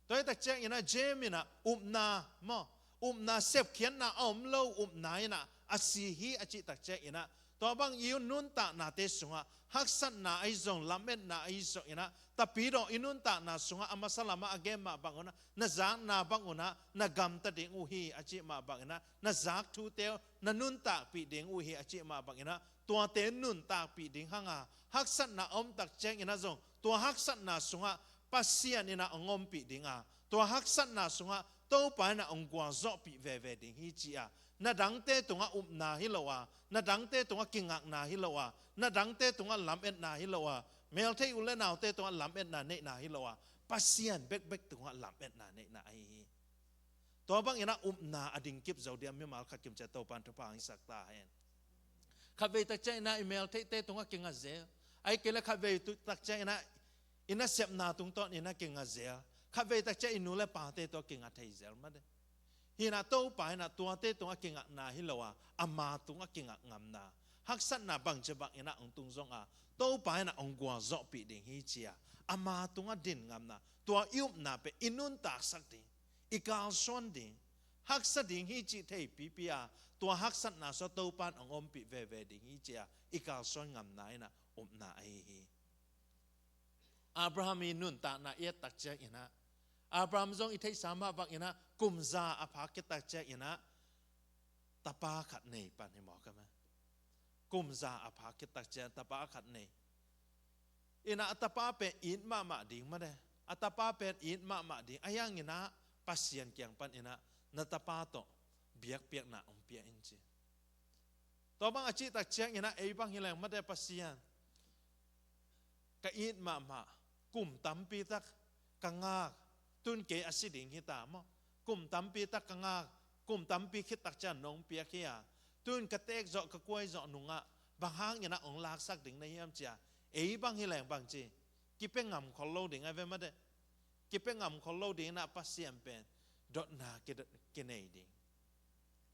Tua hi tak ciang ina James ina upna maw, upna sepkhiatna a om lo upna ina a si hi a cih tak ciang ina tua bang i nuntaknate sungah haksatna ahi zong lametna ahi zong ina Tapidaw i nuntakna sungah a masa lamah a gen mah bang unah na zakna bang unah na gamta ding uh hi a cih mah bang inah na zak thute uh na nuntakpih ding uh hi a cih mah bang inah tuate nuntakpih ding hanga haksatna a om tak ciang inah zong tua haksatna sungah Pasian inah hong ompih dinga tua haksatna sungah Topa inah hong gualzawhpih veve ding hi ci-a na dangte tungah upna hi lo a na dangte tungah kingakna hi lo a na dangte tungah lametna hi lo a meltheih u le naute tungah lametna neihna hi lo a Pasian bekbek tungah lametna neihna ahi hi. Tua bang inah upna a dingkip zo dia mimal khat kimcia Topan thupha hong hisak ta hen. Khatvei tak ciang inah i meltheihte tungah kinga zel. Ahih kei leh khatvei tak ciang inah i nasepna tungtawn inah kinga zel. Khatvei tak ciang i nu le pate tungah kinga thei zel mah de. Hi inah Topa inah tuate tungah kingakna hi lo a ama tungah kingak ngamna haksatna bangci bang inah hong tung zong a Topa inah hong gualzawhpih ding hi ci-a ama tungah din ngamna tua i upna pen i nuntaksak ding i kalsuan ding haksa ding hi cih theipipi a tua haksatna sungah Topan hong ompih veve ding hi ci-a i kalsuan ngamna inah upna ahi hi. Abraham i nuntakna i et tak ciang inah Abraham zong i theihsa mah bang inah kum za a phak khit tak ciang inah tapa khat nei pan hi mawk a mah. Kum za a phak khit tak ciang tapa khat nei inah a tapa pen it mahmah ding mah de. A tapa pen it mahmah ding a hiang inah Pasian kiang pan inah na tapa tawh biakpiakna hong pia in ci. Tua bang a cih tak ciang inah ei bang hi leng mah de Pasian ka it mahmah kum tampi tak ka ngak tun kei a si ding hi ta maw? Kum tampi tak ka ngak kum tampi khit tak ciang nong piak hi a tun ka teek zawh ka kuai zawh nungah bang hang inah hong laksak ding na hiam ci-a ei bang hi leng bang ci kipia ngam khol lo ding a ve mah de. Kipia ngam khol lo ding inah Pasian pen dotna kinei ding.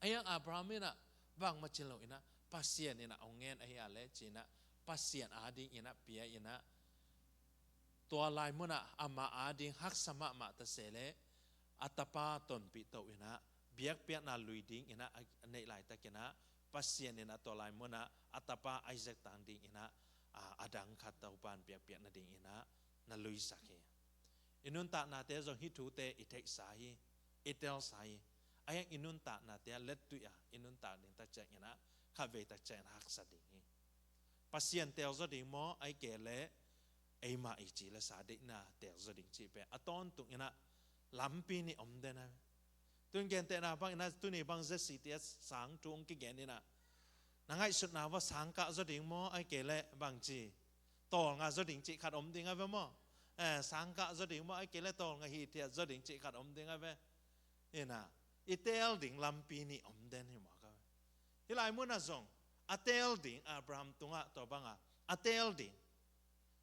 A hiang Abraham inah bangmah ci lo inah Pasian inah hong ngen ahi a le ci inah Pasian ading inah pia inah tua lai munah ama ading haksa mahmah ta se le a tapa tonpih to inah biakpiakna lui ding inah a neih laitak inah Pasian inah tua lai munah a tapa Isaac tang ding inah a dang khat Topan biakpiakna ding inah na luisak hi. I nuntaknate zong hih thute i theihsa hi i telsa hi. A hiang i nuntaknate a lettuih a i nuntak ding tak ciang inah khatvei tak ciang inah haksa ding hi. Pasian telzaw ding maw ahih kei leh eimah i ci le sa deihna telzaw ding cih pen a tawntung inah lampi nih om den a. Tun gentehna bang inah tuni bang zesi tia sang thu hong kigen inah na ngaihsutna va sang kah zaw ding maw ahih kei leh bang ci tawlnga zaw ding cih khat om ding a ve maw? Sang kah zaw ding maw ahih kei leh tawlnga hithiat zaw ding cih khat om ding a ve. Inah i teel ding lampi nih om den hi mawk a ve. Hih lai munah zong a teel ding Abraham tungah tua banga a teel ding.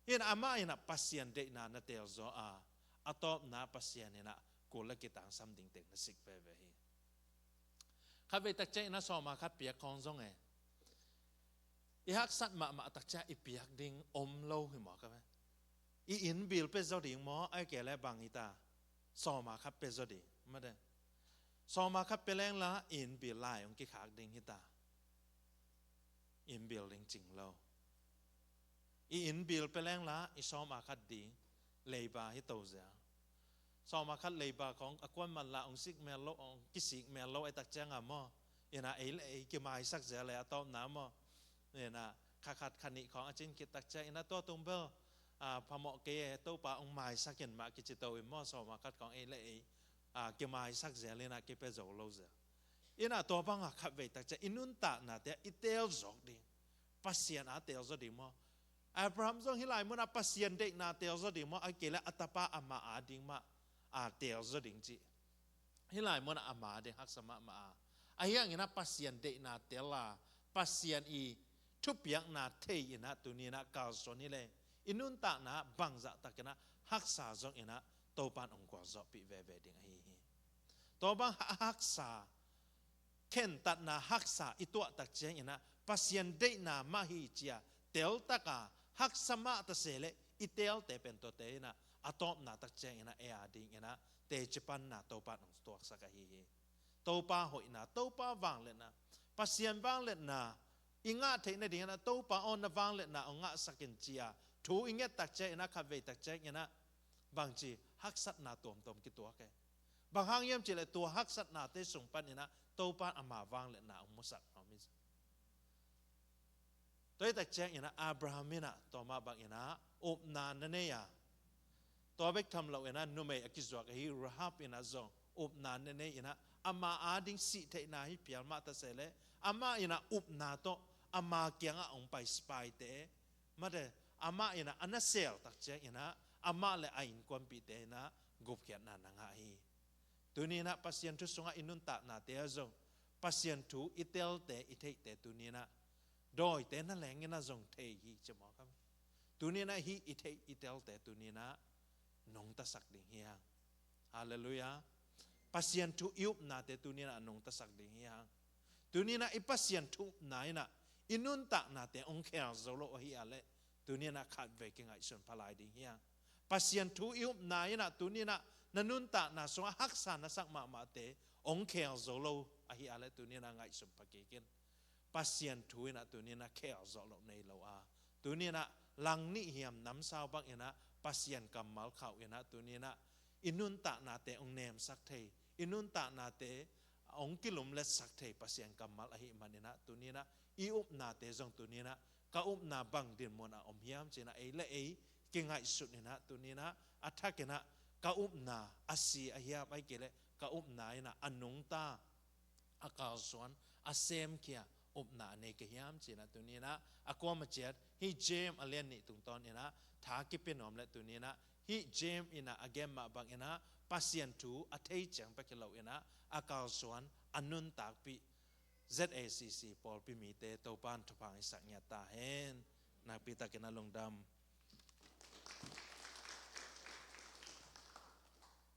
Hi inah amah inah Pasian deihna na teelzaw a a tawpna Pasian inah kul le kitangsam ding teng na sik veve hi. Khatvei takciang in a sawma khat piak khawng zong e, i haksat mahmah takciang i piak ding om lo hi maw ka ve. I inn bill pia zaw ding maw, ai kei le bang hi ta, sawma khat pia zaw ding mate. Sawma khat pia leng la i inn bill lai hong kikhak ding hi ta. Inn bill ding cing lo. I inn bill pia leng la i sawma khat ding leiba hi to zia. Sawma khat leiba khawng a kuan man la hong sik mel lo, hong kisik mel lo ai takciang a maw, in a ei le ei kimaisak zia le a tawpna maw, in a kha khat kha nih khawng a cin khit takciang in a tua tung bel a phamawh kei e, Topa hong maisak in mah kici to in maw, sawma khat khawng ei le ei a kimaisak zia le in a kipia zo lo zia. In a tua bang a khatvei takciang i nuntaknate ah i teel zawk ding, Pasian a teel zaw ding maw? Abraham zong hih lai munah Pasian deihna teel zaw ding maw, ai kei le a tapa ama a ding mah a teel zaw ding cih. Hih lai munah ama ding haksa mahmah a, ahi hangin ah Pasian deihna tel a, Pasian i thupiakna thei in ah tuni in ah kalsuan hi le, i nuntakna bangzah takin ah haksa zong in ah Topan hong gualzawhpih veve ding ahi hi. Tua bang ha-, haksa khentatna haksa i tuah takciang in ah Pasian deihna mah hi ci-a teltak a haksa mah ta se leh i teelte pen tuate in ah a tawpna takciang in ah ei a ding in ah teci panna Topa in hong tuaksak ahi hi. Topa hoihna, Topa vangliatna, Pasian vangliatna i ngah theih nading in ah Topa aw na vangliatna hong ngahsak in ci-a thu i nget takciang in ah khatvei takciang in ah bangci haksatna tuamtuam kituak e. Bang hang hiam cih leh tua haksatnate sung pan in ah Topa in ama vangliatna hong musak nuam hi. Tua hi takciang in ah Abraham in ah tua mah bang in ah upna na nei a, tua bek tham lo in ah numei a kizuak ahi Rahab in ah zong upna na nei in ah ama a ding sih theihna hi phial mah ta se leh amah in ah upna tawh ama kiangah hong pai sipaite mate, amah in ah a na seel takciang in ah amah le a innkuanpihte in ah gupkhiatna na ngah hi. Tuni in ah Pasian thu sungah i nuntaknate ah zong Pasian thu i telte i theihte tuni in ah dawite na leng in ah zong thei hi ci maw ka ve. Tuni in ah hih i theih i telte tuni in ah nungtasak ding hi hang. Halleluiah. Pasian thu i upnate tuni in ah nungtasak ding hi hang. Tuni in ah i Pasian thu upna in ah i nuntaknate hong khel zo lo ahi a leh tuni in ah khatvei kingaihsun pha lai ding hi hang. Pasian thu i upna in ah tuni in ah na nuntakna sungah haksa na sak mahmahte hong khel zo lo ahi a leh tuni in ah ngaihsun pha kik in. Pasian thu in ah tuni in ah khel zawh loh nei lo a, tuni in ah lang nih hiam namsau bang in ah Pasian kammal khauh in ah tuni in ah i nuntaknate hong nemsak thei, i nuntaknate hong kilumletsak thei Pasian kammal ahih man in ah tuni in ah i upnate zong tuni in ah ka upna bang dinmun ah om hiam ci in ah ei le ei kingaihsut in ah tuni in ah a thak in ah ka upna a si a hiam ai kei leh ka upna in ah a nungta, a kalsuan, a semkhia upna a nei ka hiam ci in ah tuni in ah a kuama ciat hih James a lian nih tungtawn in ah tha kipia nuam leh tuni in ah hih James in ah a gen mah bang in ah Pasian thu a thei ciang pek hi lo in ah a kalsuan, a nuntakpih Z A C C pawlpi mite Topan thupha hong hisak ngiat ta hen. Nakpi takin a lungdam.